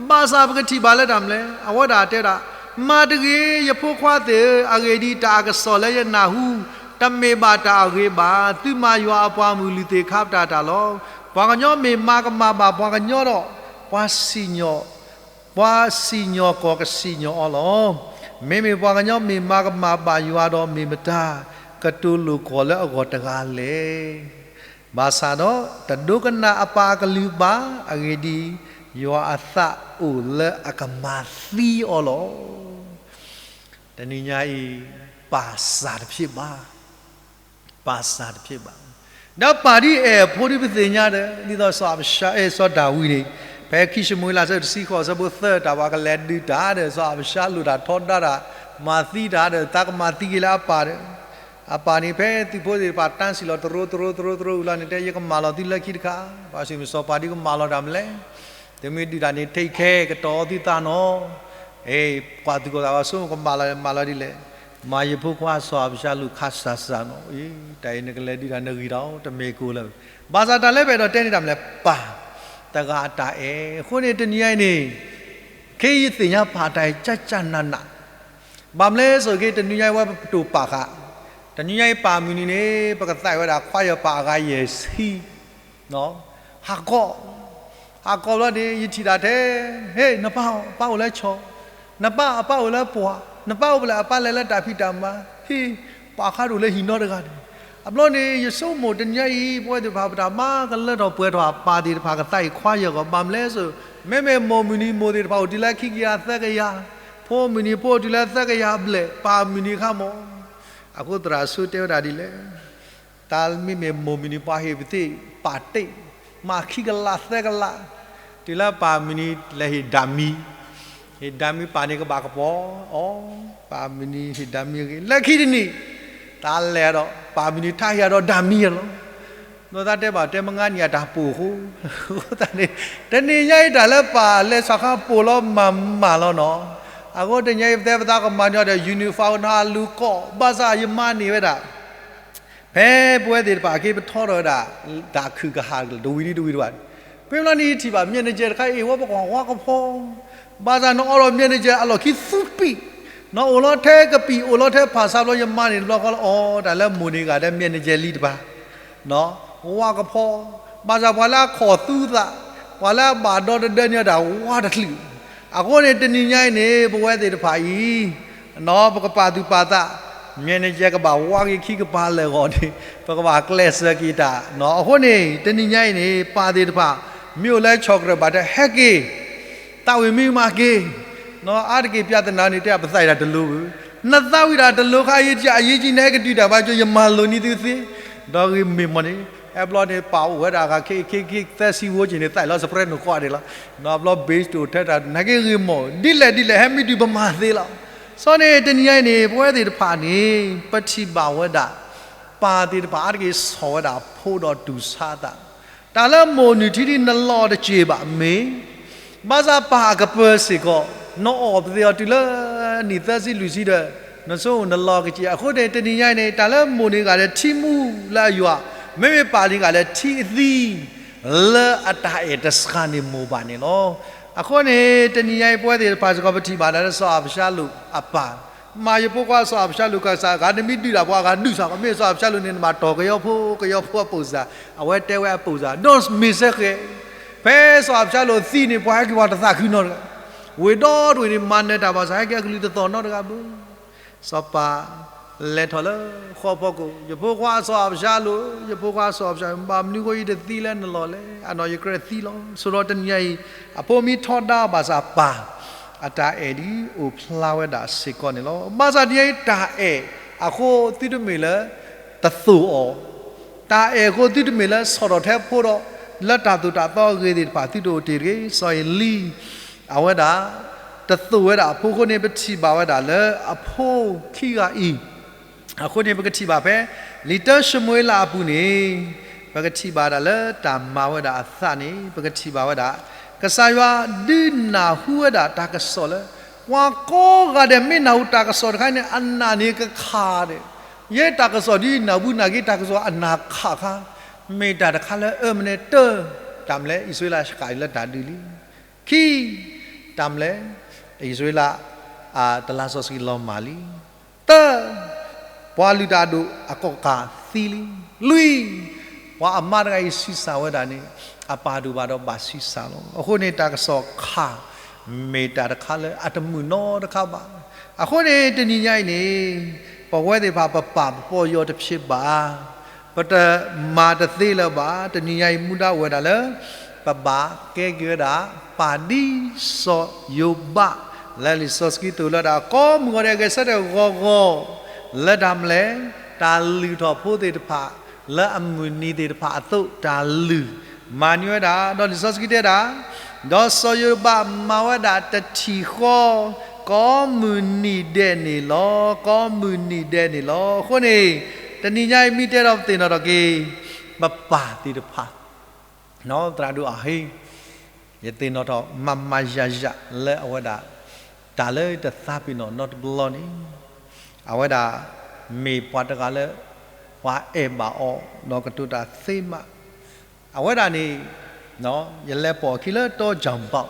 ဘၣ်ဆၣ်ပကထံၣ်ဘၣ်လၢတၢ်မနုၤလဲၣ်, အဝဲဒၣ်တဲဒၣ်, မၤတဂ့ၤ, ယဖိခွါသ့ၣ်ဧၢ, အဂ့ၢ်ဒ်အံၤ, တၢ်အကစီၣ်လၢယနၢ်ဟူ တမ့ၢ်ဘၣ်တၢ်အဂ့ၤဘၣ်. သုမၤယွၤအပှၤမုၢ်လုၢ်သ့ၣ်ခါပတာ်တၢ်လီၤ. ပှၤကညီမ့ၢ်မၤကမၣ်ဘၣ်ပှၤကညီဒီး, ပှၤစံၣ်ညီၣ် ပှၤစံၣ်ညီၣ်ကွီၢ်ကစံၣ်ညီၣ်အီၤလီၤ. မ့မ့ၢ်ပှၤကညီမ့ၢ်မၤကမၣ်ဘၣ်ယွၤဒီး မ့ၢ်မတၤကတိၤလိာ်ကွီၢ်လၢအဂီၢ်တဂၤလဲၣ်. ဘၣ်ဆၣ်ဒီး တဒိကနၣ်အပၢ်အကလုၢ်ဘၣ်. အဂ့ၢ်ဒ်အံၤ, ယွၤအသးအိၣ်လၢအကမၤသံအီၤလီၤ. တနံၤညါအံၤ, ပၢ်စၢ်တဖျ့ဘၣ် ပၢ်စၢ်တဖျ့ဘၣ်. ဒီးပၢ်ဒ်အဲၣ်အဖိဒ်ပသ့ၣ်ညါဒီး ဒ်သိးစီၤအၤဘၡါ, အဲၣ် စီၤဒၤဝံးန့ၣ်, ဖဲခံၡမူၤအ့လး အဆၢတဆံဃိး အဆၢဖိသၢ တၢ်ပှၤကလဲၤဒုးတၢ်ဒီး စီၤအၤဘၡါလိၣ်တၢ်ထီဒါတၢ်, မၤသံတၢ်ဒီး သးကမၤသံက့ၤလၢအပၢ်ဒီး, အပၢ်န့ၣ် ဖဲသုးဖိသ့ၣ်တဖၣ်တၢ်စံၣ်လီၤ တရိတရိတရိတရိလီၤန့ၣ် တဲ ယကမၣ်လီၤသုလၢခံတခါ, ပှၤစံၣ်မ့ၢ်စီၤပၤဒ်ကမၣ်လီၤတၢ်မနုၤလဲၣ်. သုမ့ၢ်ဒုးတၢ်န့ၣ် take care ကတီၤသုသးနီၤ. အဲ ပှၤသုးခိၣ်သးဝးဆိကမိၣ် ကမၤလီၤမၤလီၤဒ်လဲၣ်. မၤယဖိခွါစီၤအၤဘၡါလိၣ်ခါစၢ်စၢ်နီၤ. အ့ တၢ်အံၤနကလဲၤဒုးတၢ်နဂံၢ်တၢ်အီၤ တမ့ၢ်ကိၣ်လၢၤ. ဘၣ်ဆၣ်တၢ်လၢပအဲၣ်ဒိးတဲန့ၣ်တၢ်မနုၤလဲၣ်, ပၢ်တဂၤအတၢ်အဲၣ်. အဃိန့ၣ်တနံၤညါအံၤန့ၣ် ခဲအံၤယသ့ၣ်ညါပၢ်တၢ်အံၤ ကၠၢ်ကၠၢ်နးနး, ဘၣ်မနုၤလဲၣ်ဆိက့ တနံၤညါအံၤဝဲပတိာ်ပာ်ဃာ်, တနံၤညါအံၤပၢ်မုၢ်နံၤန့ၣ် ပကသးဝဲဒၣ်ခွါယၤပၢ်အဂၤယဲၢ်ဆံ ဟးကီ, ဟးကီဘျီန့ၣ် ယထံၣ်ဒၣ်ထဲ, ဟ့ၣ် နပၢ် အပၢ်အိၣ်လၢဆီ, နပၢ်အပၢ်အိၣ်လၢပှၢ်, နပၢ်အိၣ်ဖဲလဲၣ် အပၢ်လဲၤလၢတၢ်ဖံးတၢ်မၤ, ဟ့ၣ် ပၢ်ခါဒိၣ်လၢဟံၣ်နီတဂၤန့ၣ်. အဘျီန့ၣ် ယဆိကမိၣ်တနံၤညါအံၤ ပဝဲသ့ၣ်တဖၣ်ပတၢ်မၤကလၢထီၣ်ပှဲၤထီၣ် ပၢ်သ့ၣ်တဖၣ်ကသးအံၤခွါယၤဂီၢ် ဘၣ်မနုၤလဲၣ်ဆိ, မ့မ့ၢ်မိၢ်မုၢ်နံၤမိၢ်သ့ၣ်တဖၣ်အိၣ်တုၤလၢခံကယၤသၢကယၤ, ဖိမုၢ်နံၤဖိအိၣ်တုၤလၢသၢကယၤဘျဲၣ်, ပၢ်မုၢ်နံၤခါမး အဃိသရၣ်ဆိတဲဝဲဒၣ်ဒ်လဲၣ်, တၢ်မ့မ့ၢ်မိၢ်မုၢ်နံၤပှၤဟ့ၣ်ပသ့ၣ်ပာ်တ့ၢ်, မၤခံကလးသၢကလး, တုၤလၢပၢ်မုၢ်နံၤလဲၤဟ့ၣ်ဒၣ်မံၤ, ဟ့ၣ်ဒၣ်မံၤပၢ်န့ၣ်ကဘၣ်ကပီၤအီၤ, ပၢ်မုၢ်နံၤဟ့ၣ်ဒၣ်မံၤအဂ့ၢ် လၢခံတနံၤ, တၢ်လဲၤဒီး ပၢ်မုၢ်နံၤထါဟ့ၣ်ဒီးဒၣ်မံၤလီၤ. ဒီးသးတဲဘၣ်တဲမငါန့ၣ်အတၢ်ပိာ်အဃိ, အဃိသတးန့ၣ် တနံၤညါအံၤတၢ်လၢပၢ်လဲၤစၢ်ခါပိာ်လီၤမၤမၤလီၤနီၤ. အဃိတနံၤညါအံၤပတဲပသးကမၤန့ၢ်အီၤဒီး uniform နီၤ အလူၤကီၢ်, ဘၣ်ဆၣ်ယမၤန့ၢ်ဝဲဒၣ် ဖဲပဝဲသ့ၣ်တဖၣ်က့ၤပထီထီၣ်ဝဲဒၣ် တၢ်ခုၣ်ကဟၣ်တဝံၤဒံးတဝံၤတဝံၤ, ဖဲဘျီန့ၣ်ယထံၣ်ဘၣ် manager တခါအံၤ ဝဲပကွၢ်ဝါကဖီ, ဘၣ်ဆၣ်နအီလီၤ manager အလီၢ်ခံသူပံာ်, နအိၣ်လီၤထဲကပံာ် အိၣ်လီၤထဲဖၣ်ဆါဘျီ ယမၤန့ၢ်တဘျီဃီလီၤ အီ တၢ်လၢမိၢ်န့ၣ်ဂၤဒီး manager လံတပၤ ဝါကဖီ, ဘၣ်ဆၣ်ပှၤလၢအခီၣ်သူသး, ပှၤလၢအဘၣ်ဒီတဒၢန့ၢ်တၢ်ဝါတချုး, အဃိန့ၣ် တနံၤညါအံၤန့ၣ် ပဝဲသ့ၣ်တဖၣ်အံၤ နီၤ ပကပာ်သူၣ်ပာ်သး, မ့ၢ်န့ၣ်ယဲကဘၣ်ဝါက့ၤခံကပၤလၢာ်ဂီၢ်န့ၣ် ပကဘၣ်ကျဲးစၢးက့ၤတၢ်နီၤ. အဃိန့ၣ် တနံၤညါအံၤန့ၣ် ပၢ်သ့ၣ်တဖၣ် မ့ၢ်အိၣ်လၢဆီၣ်ကရၢၢ်ဘၣ်တဟဲက့ၤ သးဝံၣ်မံမၤက့ၤ, နီၤ အါတက့ၢ် ပြဿနာ န့ၣ် တဲပသးဝံၣ်တၢ်တလိၤဘၣ်, နသးဝံၣ်တၢ်တလိၤခါ အရေးကြီး အရေးကြီး နဟဲကတုၤတၢ်ဘၣ်ကၠိ ယမၤလိာ်န့ၢ်သုသ့, ဒီးဂ့ၤမ့ၢ်မ့ၢ်န့ၣ် အဲဘျီန့ၣ် ပၢ်အိၣ်ဝဲဒၣ်ဂၤ ခ့ခ့ခ့ သၢဆံဝိုင်န့ၣ် သးလီၤ စပရဲး နကွၢ်န့ၣ်လီၤ, နီၤ ဘျီ base တအိၣ်ထဲတၢ် နာ်က့ဂ့ၤမ့ၢ် ဒ်လဲၣ်ဒ်လဲၣ် ဟဲမ့ၢ်တုၤပမၤသ့လီၤ. စီၤန့ၣ် တနံၤညါအံၤန့ၣ် ပဝဲသ့ၣ်တဖၣ်န့ၣ် ပထံၣ်ဘၣ်ဝဲဒၣ် ပၢ်သ့ၣ်တဖၣ်အါတက့ၢ် ဆီၣ်ဝဲဒၣ်ဖိဒီးတူၢ်ဆါသး, တၢ်လၢမိၢ်နုာ်ထံဒ်နလီၤတစဲးဘၣ်မ့ၢ် ဘၣ်ဆၣ်ပၢ်အကပၢၤစ့ၢ်ကီး နအီၣ်ပသ့အီၤတုၤလၢနံၣ်သၢဆံလွံၢ်ဆံဒီး နဆိကမိၣ်နလီၤကစဲး. အဃိန့ၣ် တနံၤညါအံၤန့ၣ် တၢ်လၢမိၢ်န့ၣ်ဂၤလၢထံမူလၢအယွၤ, မ့မ့ၢ်ပၢ်န့ၣ်ဂၤလၢထံအသံ လၢအတၢ်အဲၣ်တဆှးန့ၣ်မိၢ်ဘၣ်န့ၣ်လီၤ. အဃိန့ၣ် တနံၤညါအံၤ ပဝဲသ့ၣ်တဖၣ်စ့ၢ်ကီး ပထံၣ်ဘၣ်ဒၣ်လၢစီၤအၤဘၡါလိၣ်အပၢ် မ့ၢ်ယဖိခွါစီၤအၤဘၡါလိၣ်ကစၢ် ဂၤနမ့ၢ်ဒုးတၢ်ပှၤဂၤဒုးစ့ၢ်ကီး မ့ၢ်စီၤအၤဘၡါလိၣ်န့ၣ် နဘၣ်တီၢ်ကယီဖိ ကယီဖိအပိာ်စၢ်, အဝဲတဲဝဲအပိာ်စၢ် ဒီးမ့ၢ်စ့ၢ်ကီး ဖဲစီၤအၤဘၡါလိၣ်သံန့ၣ် ပှၤဟဲက့ၤပှၤတသးခုနီတဂၤ, ဝ့ၢ်ဒီတဝ့ၢ်န့ၣ် မၤနၢၤတၢ်ဘၣ်ဆၣ် ဟဲက့ၤအကလုၢ်တသီၣ်နီတဂၤဘၣ်. စီၤပၤ လဲၤထီၣ်လၢဃီဖီခိၣ်, ယဖိခွါစီၤအၤဘၡါလိၣ်, ယဖိခွါစီၤအၤဘၡါလိၣ်, ဘၣ်မနုၤဃိယတသံလၢနလီၢ်လဲၣ်, အနီၢ်ယကြၢးသံလီၤ. ဆိးဒီးတနံၤညါအံၤ, အဖိမံထီဒါဘၣ်ဆၣ်ပၢ်အတၢ်အဲၣ်ဒ်အိၣ်ဖျါဝဲဒၣ်စ့ၢ်ကီးန့ၣ်လီၤ. ဘၣ်ဆၣ်တနံၤညါအံၤတၢ်အဲၣ်အဃိသုတမ့ၢ်လၢတသိၣ်အီၤ, တၢ်အဲၣ်အဃိသုတမ့ၢ်လၢဆီၣ်ထီၣ်ထဲဖိဒီး လၢတၢ်သိၣ်တၢ်သီအဂ့ၤသ့ၣ်တဖၣ်သုတအိၣ်တ့ၢ်တဂ့ၤ. စီၤအ့လံ အဝဲဒၣ် တသိၣ်ဝဲဒၣ်အဖိအဃိန့ၣ် ပထံၣ်ဘၣ်ဝဲဒၣ်လၢအဖိခံဂၤအံၤ, အဃိန့ၣ် ပကထံၣ်ဘၣ်ဖဲ လံာ်တၢၡမူၤအ့လးအပူၤန့ၣ်, ပကထံၣ်ဘၣ်ဒၣ်လၢတၢ်မၤဝဲဒၣ်အသးန့ၣ် ပကထံၣ်ဘၣ်ဝဲဒၣ် ကစၢ်ယွၤဒုးနၢ်ဟူဝဲဒၣ်တၢ်ကစီၣ်လၢ ပှၤကိးဂၤဒဲးမ့ၢ်နၢ်ဟူတၢ်ကစီၣ်တခါန့ၣ် အနၢ်န့ၣ်ကခးဒီး, ယဲတၢ်ကစီၣ်ဒ်အံၤ နၢ်ဟူနာ်က့ တၢ်ကစီၣ်အနၢ်ခးခါ, မ့ၢ်တၢ်တခါလၢအအၢမနုၤ, တၢ်မနုၤလဲၣ်, အံၣ်စရ့လးစှၤလၢတၢ်ဒုးလံ. ခံ, တၢ်မနုၤလဲၣ်, အံၣ်စရ့လး တလါစီဆှံလီၤမၢ်လံ. သၢ, ပှၤလုၢ်တၢ်အဒိၣ်အကီၣ်ကးသံလံ. လွံၢ်, ပှၤအမါတဂၤအံၤဆံးစၢ်ဝဲဒၣ်န့ၣ် အပၢ်တအိၣ်ဘၣ်ဒီးဘၣ်ဆံးစၢ်လီၤ. အဃိန့ၣ် တၢ်ကစီၣ်ခး မ့ၢ်တၢ်တခါလၢအတမုာ်နီတခါဘၣ်. အဃိန့ၣ် တနံၤညါအံၤန့ၣ် ပဝဲသ့ၣ်တဖၣ်ပပာ်ပပီၢ်ယီၤတဖျ့ဘၣ်, ပတမၤတသ့လၢၤဘၣ်. တနံၤညါအံၤမူဒါအိၣ်ဝဲဒၣ်လၢ ပဘၣ်ကဲက့ၤဝဲဒၣ် ပၢ်ဒ်စီၤယိၤဘး လၢလံာ်စီဆှံသိၣ်လိဒၣ်ကိးမုၢ်ဂီၤဒဲး ဂဲၤဆၢထၢၣ်ဂီၤဂီၤ လၢတၢ်မနုၤလဲၣ်, တၢ်လုၢ်ထီၣ်ဖိသ့ၣ်တဖၣ် လၢအမုၢ်နံၤသ့ၣ်တဖၣ်အသိး တၢ်လုၢ်မၤန့ၢ်ဝဲဒၣ်. ဒီးလံာ်စီဆှံတဲဒၣ်, ဒီးစီၤယိၤဘးမၤဝဲဒၣ်တထံၣ်ဃီ ကိးမုၢ်နံၤဒဲးန့ၣ်လီၤ. ကိးမုၢ်နံၤဒဲးန့ၣ်လီၤ. အဃိန့ၣ် တနံၤညါအံၤမ့ၢ်တဲဒီးပသ့ၣ်နီၣ်ထီၣ်က့ၤ ပပၢ်သ့ၣ်တဖၣ် သရၣ်ဒိၣ်အဟ့ၣ် ယသ့ၣ်နီၣ်ထီၣ်မၤမၤယၤယၤလၢအဝဲဒၣ် တၢ်လၢတသးပ့ၤနီၣ်နီတဘျီန့ၣ် အဝဲဒၣ် မ့ၢ်ပှၤတဂၤလၢ ပှၤအဲၣ်ဘၣ်အီၤ ဒီးကတိၤတၢ်သ့မး အဝဲဒၣ်န့ၣ် ယလဲၤပိာ်အခံလၢတီကၠီၣ်ဘၣ်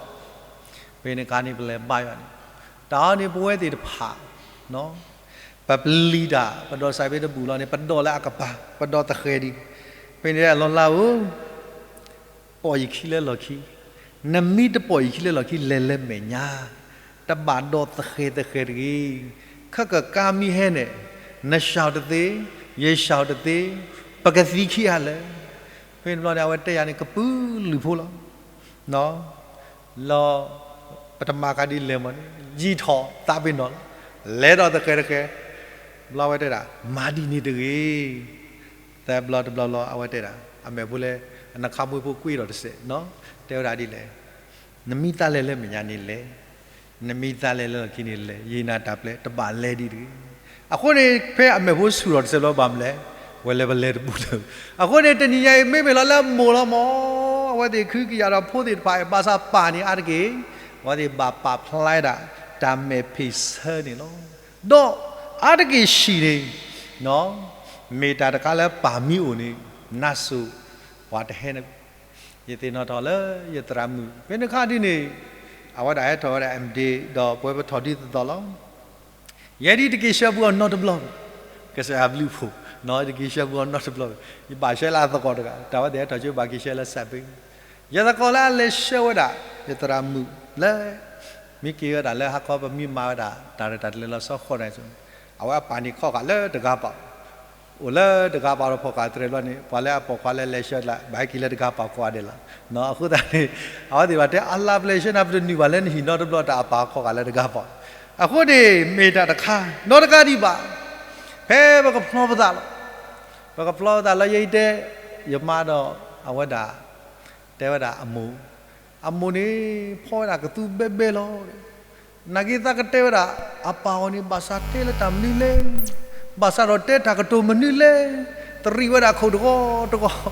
ဖဲန့ၣ်အခါန့ၣ် ပလဲၤဘါယွၤန့ၣ် တၢ်အီၤန့ၣ် ပဝဲသ့ၣ်တဖၣ် ပပျံၤတၢ် ပဒိးစးဖဲတဘူၣ်လီၤန့ၣ် ပဒိးလၢအကပၤ ပဒိးသဃဲၤဒံး ဖဲန့ၣ်လီၤလၢဧၢ ပိာ်ယခံလၢလီၢ်ခံ, နမ့ၢ်တပိာ်ယခံလၢလီၢ်ခံ လဲၤလၢမဲာ်ညါ, တဘၣ်ဒိးသဃဲၤသဃဲၤတဂ့ၤ. ခဲကကါမ့ၢ်ဟဲန့ၣ် နစှၤတသ့, ယစှၤတသ့, ပကသံခံဂၤလၢာ်. ဖဲန့ၣ်ဘျီန့ၣ် အဝဲတဲယၤန့ၣ် ကပုာ်လုၢ်ဖိလီၤ. လီၤ ပတမၤကါဒ်လဲၣ်မးန့ၣ် ယံာ်ထီၣ်သးပ့ၤနီၣ်လီၤ. လဲၤဒီးသဃဲၤတဃဲၤ, ဘျီဝဲတဲဒၣ် မၤဒ်န့ၣ်တဂ့ၤ. သၢဘျီတဘျီဘျီ အဝဲတဲဒၣ် အမဲာ်ဖိလၢ အနခါမွ့ဖိကွံာ်ဒီးတစဲး, တဲဝဲဒၣ်ဒ်လဲၣ်, နမ့ၢ်သးလဲၤလၢမဲာ်ညါန့ၣ်လဲၤ, နမ့ၢ်သးလဲၤလၢလီၢ်ခံန့ၣ်လဲၤ, ယနာ်တၢ်ပျဲ တဘၣ်လဲၤဒံးတဂ့ၤ. အဃိန့ၣ် ဖဲအမဲာ်ဖိဆူၣ်ထီၣ်တစဲးဘျီဘၣ်မနုၤလဲၣ်, ဝဲလဲၤပလဲၤတဘူးလၢၤ. အဃိန့ၣ် တနံၤညါအံၤ မ့မ့ၢ်လီၤလၢမိၢ်လီၤမး, အဝဲသ့ၣ်ခုကယာ်ဒီးဖိသ့ၣ်တဖၣ်အံၤ ဘၣ်ဆၣ်ပၢ်န့ၣ်အါတက့ၢ် အဝဲသ့ၣ်ဘၣ်ပာ်ဖျါဒၣ် တၢ်မဲာ်ဖံးဆၢန့ၣ်လီၤ. ဒီးအါတက့ၢ်ဆံးန့ၣ် မ့ၢ်တၢ်တခါလၢပၢ်မ့ၢ်အိၣ်န့ၣ် နါစိၤပှၤတဟဲန့ၣ်, ယသ့ၣ်နီၣ်ထီၣ်လၢယသရၣ်မုၣ် ဖဲန့ၣ်အခါဒ်န့ၣ် အဝဲဒၣ်ဟဲထီၣ်ဝဲဒၣ် M.Div ဒီးပဝဲပထီၣ်ဒ်သိးသိးလီၤ. ယဲဒ်တက့ၤဆှၢပှၤအီၤနီတဘျီ, ကစၢ်ယွၤဘျုးဖှိၣ်, တက့ၤဆှၢပှၤအီၤနီတဘျီ, ယဘၣ်ဆှၢလၢအသကိးတဂၤ တၢ်ဝဲသ့ၣ်ဟဲထီၣ်ကၠိဘၣ်က့ၤဆှၢလၢစးဘ့ၣ်, ယသကိးလၢအလဲၤဆှၢဝဲဒၣ် ယသရၣ်မုၣ်လၢ မ့ၢ်က့ၤဝဲဒၣ်လၢဟါခီပမ့ၢ်မၤဝဲဒၣ် တၢ်ရဲၣ်တၢ်ကျဲၤလီၤဆီဃီန့ၣ်, အဝဲအပၢ်န့ၣ်ခီၣ်ဃာ်လၢတဂၤပာ် အိၣ်လၢတဂၤပာ်ဒီးဖီၣ်ဃာ်တြဲၤဘျီန့ၣ် ပှၤလၢအပိာ်ခွါလၢလဲၤဆှၢတၢ် ဘၣ်ဟဲက့ၤလၢတဂၤပာ်ကိးဂၤဒဲးလီၤ. အဃိသတးန့ၣ် အဝဲသ့ၣ်ဘၣ်တဲအလါပလဲၤဆှၢနၤ ပတနုာ်ဘၣ်လၢနဟံၣ်နီတဘျီ တၢ်အပၢ်ခီၣ်ဃာ်လၢတဂၤပာ်. အဃိန့ၣ် မ့ၢ်တၢ်တခါ နီတဂၤဒံးဘၣ်, ဖဲပကဖျီပသးလီၤ. ပကဖျီပသးလၢယတဲ ယမါဒီးအဝဲဒၣ် တဲဝဲဒၣ်အမိၢ်, အမိၢ်န့ၣ် ဖီဝဲဒၣ်ကသူဘဲဘဲလီၤ. နာ်က့သးကတဲဝဲဒၣ် အပၢ်အီၤန့ၣ် ဘၣ်ဆၣ်တဲလၢတၢ်မနုၤလဲၣ်, ဘၣ်ဆၣ်ဒီးတဲတၢ်ကတိၤမနုၤလဲၣ်, တရံးဝဲဒၣ်ခိၣ်တဂီၤတဂီၤ,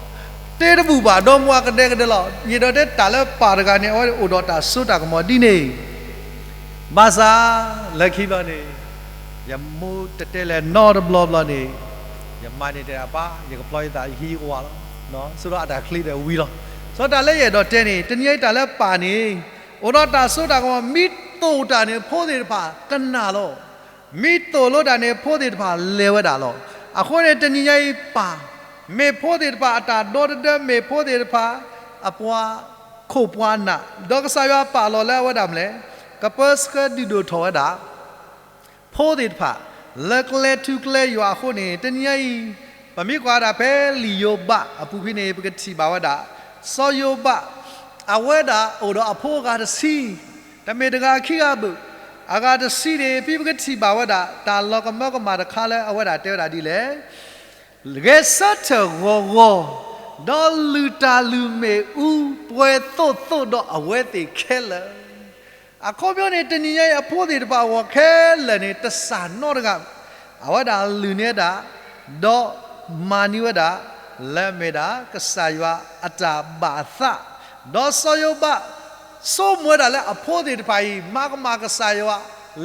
တဲတဘူၣ်ဘၣ် ဒီမါကဒဲကဒဲလီၤ. ယအဲၣ်ဒိးတဲတၢ်လၢပၢ်တဂၤန့ၣ် အဝဲအိၣ်ဒီးတၢ်စိတၢ်ကမီၤဒ်န့ၣ် ဘၣ်ဆၣ် လၢခံဘျီန့ၣ် ယမိၢ်တတဲလဲၣ်နီတဘျီဘျီန့ၣ် ယမါန့ၣ်တဲဒၣ်ပၢ် ယကဖျီယသးယဟံးယကဝီၤလီၤ. ဆိဒီးအတၢ်ချ့ဒီးဝံၤလီၤ. ဆိတၢ်လၢယအဲၣ်ဒိးတဲန့ၣ် တနံၤအံၤတၢ်လၢပၢ်န့ၣ် အိၣ်ဒီးတၢ်စိတၢ်ကမီၤ မ့ၢ်သိၣ်တၢ်န့ၣ် ဖိသ့ၣ်တဖၣ်ကနၣ်လီၤ. မ့ၢ်သိၣ်လိတၢ်န့ၣ် ဖိသ့ၣ်တဖၣ်လဲၤဝဲဒၣ်လီၤ. အဃိန့ၣ် တနံၤညါအံၤပၢ် မ့ၢ်ဖိသ့ၣ်တဖၣ်အတၢ်ဒီတဒၢ မ့ၢ်ဖိသ့ၣ်တဖၣ် အပှၤခိၣ်ပှၤနၢ် ဒီးကစၢ်ယွၤပာ်လီၤလၢအဝဲဒၣ်မနုၤလဲၣ် ကပၢဆှၢဒုးဒိၣ်ထီၣ်ဝဲဒၣ် ဖိသ့ၣ်တဖၣ် လၢကျဲထူကျဲယွၤအဃိန့ၣ် တနံၤညါအံၤ ပမ့ၢ်ကွၢ်ဒၣ်ဖဲလံာ်ယိၤဘးအပူၤဖဲန့ၣ် ပကထံၣ်ဘၣ်ဝဲဒၣ် စီၤယိၤဘး အဝဲဒၣ်အိၣ်ဒီးအဖိအဂၤတဆံ, တမ့ၢ်တဂၤခံဂၤဘၣ်, အဂၤတဆံန့ၣ် ဖဲပကထံၣ်ဘၣ်ဝဲဒၣ် တၢ်လီၤကမၢကမၣ်တခါလၢအဝဲဒၣ်တဲဝဲဒၣ်ဒ်လဲၣ် ဂဲၤဆၢထၢၣ်ဂီၤဂီၤ, ဒီးလုၢ်တၢ်လုၢ်မ့ၣ်အူပှဲၤသိၣ်သိၣ်ဒီးအဝဲသ့ၣ်ခဲလၢာ်. အခီပညီန့ၣ် တနံၤညါအံၤအဖိသ့ၣ်တဖၣ်အဂီၢ်ခဲလၢာ်န့ၣ် တစၢ်နီတဂၤ အဝဲဒၣ်လုၢ်န့ၢ်ဝဲဒၣ် ဒီးမၤန့ၢ်ဝဲဒၣ် လၢအမ့ၢ်ဒၣ်ကစၢ်ယွၤအတၢ်ဘၣ်အသး, ဒီးစီၤယိၤဘး ဆိကမိၣ်ဝဲဒၣ်လၢအဖိသ့ၣ်တဖၣ်အံၤ မၤကမၣ်ကစၢ်ယွၤ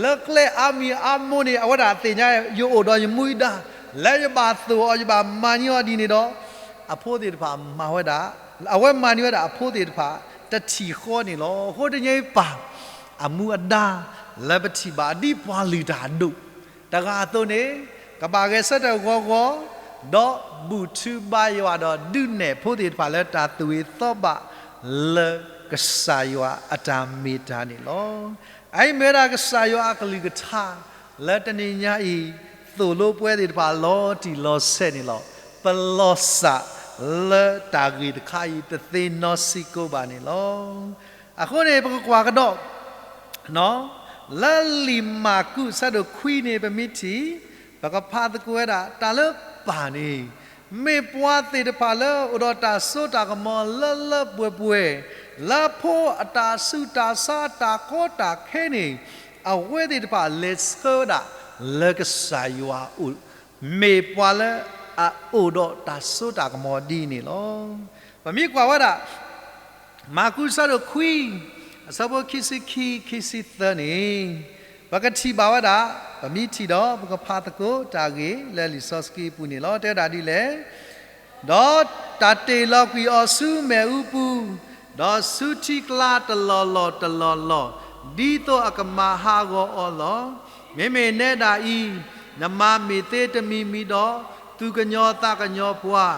လၢကျဲအါမံၤအါမိၢ်န့ၣ် အဝဲဒၣ်သ့ၣ်ညါ ယအိၣ်ဒီးယမူယဒါ လၢယဘၣ်သိၣ်အီၤ ယဘၣ်မၤန့ၢ်အီၤဒ်န့ၣ်ဒီး အဖိသ့ၣ်တဖၣ်မၤဝဲဒၣ် အဝဲမၤန့ၢ်ဝဲဒၣ်အဖိသ့ၣ်တဖၣ် တထံၣ်ဃီန့ၣ်လီၤ. အဃိတနံၤညါအံၤပၢ်အမူအဒါ လၢပထံၣ်ဘၣ်ဒ်ပှၤလုၢ်တၢ်အဒိၣ် တဂၤအသိးန့ၣ် ကဘၣ်ဂဲၤဆၢထၢၣ်ဂီၤဂီၤ, ဒီးဘူၣ်ထုဘါယွၤဒီးဒုးနဲၣ်ဖိသ့ၣ်တဖၣ်လၢတၢ်သူၣ်ဂ့ၤသီဘၣ် လၢကစၢ်ယွၤအတၢ်မ့ၢ်တၢ်န့ၣ်လီၤ. အအံၤမ့ၢ်ဝဲဒၣ်ကစၢ်ယွၤအကလုၢ်ကထါ လၢတနံၤညါအံၤ သိၣ်လိပဝဲသ့ၣ်တဖၣ်လီၤတံၢ်လီၤဆဲးန့ၣ်လီၤ. ပလီၤစၢ်လၢတၢ်ဂ့ၢ်တခါအံၤ တသ့နီစ့ၢ်ကီးဘၣ်န့ၣ်လီၤ. အဃိန့ၣ် ပကကွၢ်ကဒီး လၢလံာ်မၢ်ကူးအဆၢဒိၣ်ခွံန့ၣ် ပမ့ၢ်ထံၣ် ပကဖးသကိးဝဲဒၣ် တၢ်လၢပၢ်န့ၣ် မ့ၢ်ပှၤသ့ၣ်တဖၣ်လၢအိၣ်ဒီးတၢ်စိတၢ်ကမီၤလၢလၢပှဲၤပှဲၤ, လၢဖိအတၢ်ဆူးတၢ်ဆါတၢ်ကီတၢ်ခဲန့ၣ် အဝဲသ့ၣ်တဖၣ်လဲၤဆှၢဝဲဒၣ်လၢကစၢ်ယွၤအအိၣ်, မ့ၢ်ပှၤလၢအအိၣ်ဒီးတၢ်စိတၢ်ကမီၤဒ်န့ၣ်လီၤ. ပမ့ၢ်ကွၢ်ဝဲဒၣ် မၢ်ကူးအဆၢဒိၣ်ခွံ အဆၢဖိခံဆံခံ ခံဆံသၢန့ၣ် ပကထံၣ်ဘၣ်ဝဲဒၣ်, ပမ့ၢ်ထံၣ်ဒီး ပကဖးသကိးတၢ်ဂ့ၢ်လၢလံာ်စီဆှံအပူၤန့ၣ်လီၤ. တဲဝဲဒၣ်ဒ်လဲၣ်, ဒီးတၢ်တ့ၢ်လီၤကွံာ်အီၤဆူမ့ၣ်အူပူၤ, ဒီးဆူထံကျါတလီၢ်လီၢ်တလီၢ်လီၢ်, ဒ်သိးအကမၤဟးဂီၤအီၤလီၤ. မ့မ့ၢ်နဲဒၣ်အံၤ, နမၤမ့ၢ်သ့တမံၤမံၤဒီး သူၣ်ကညီၤသးကညီၤပှၤ,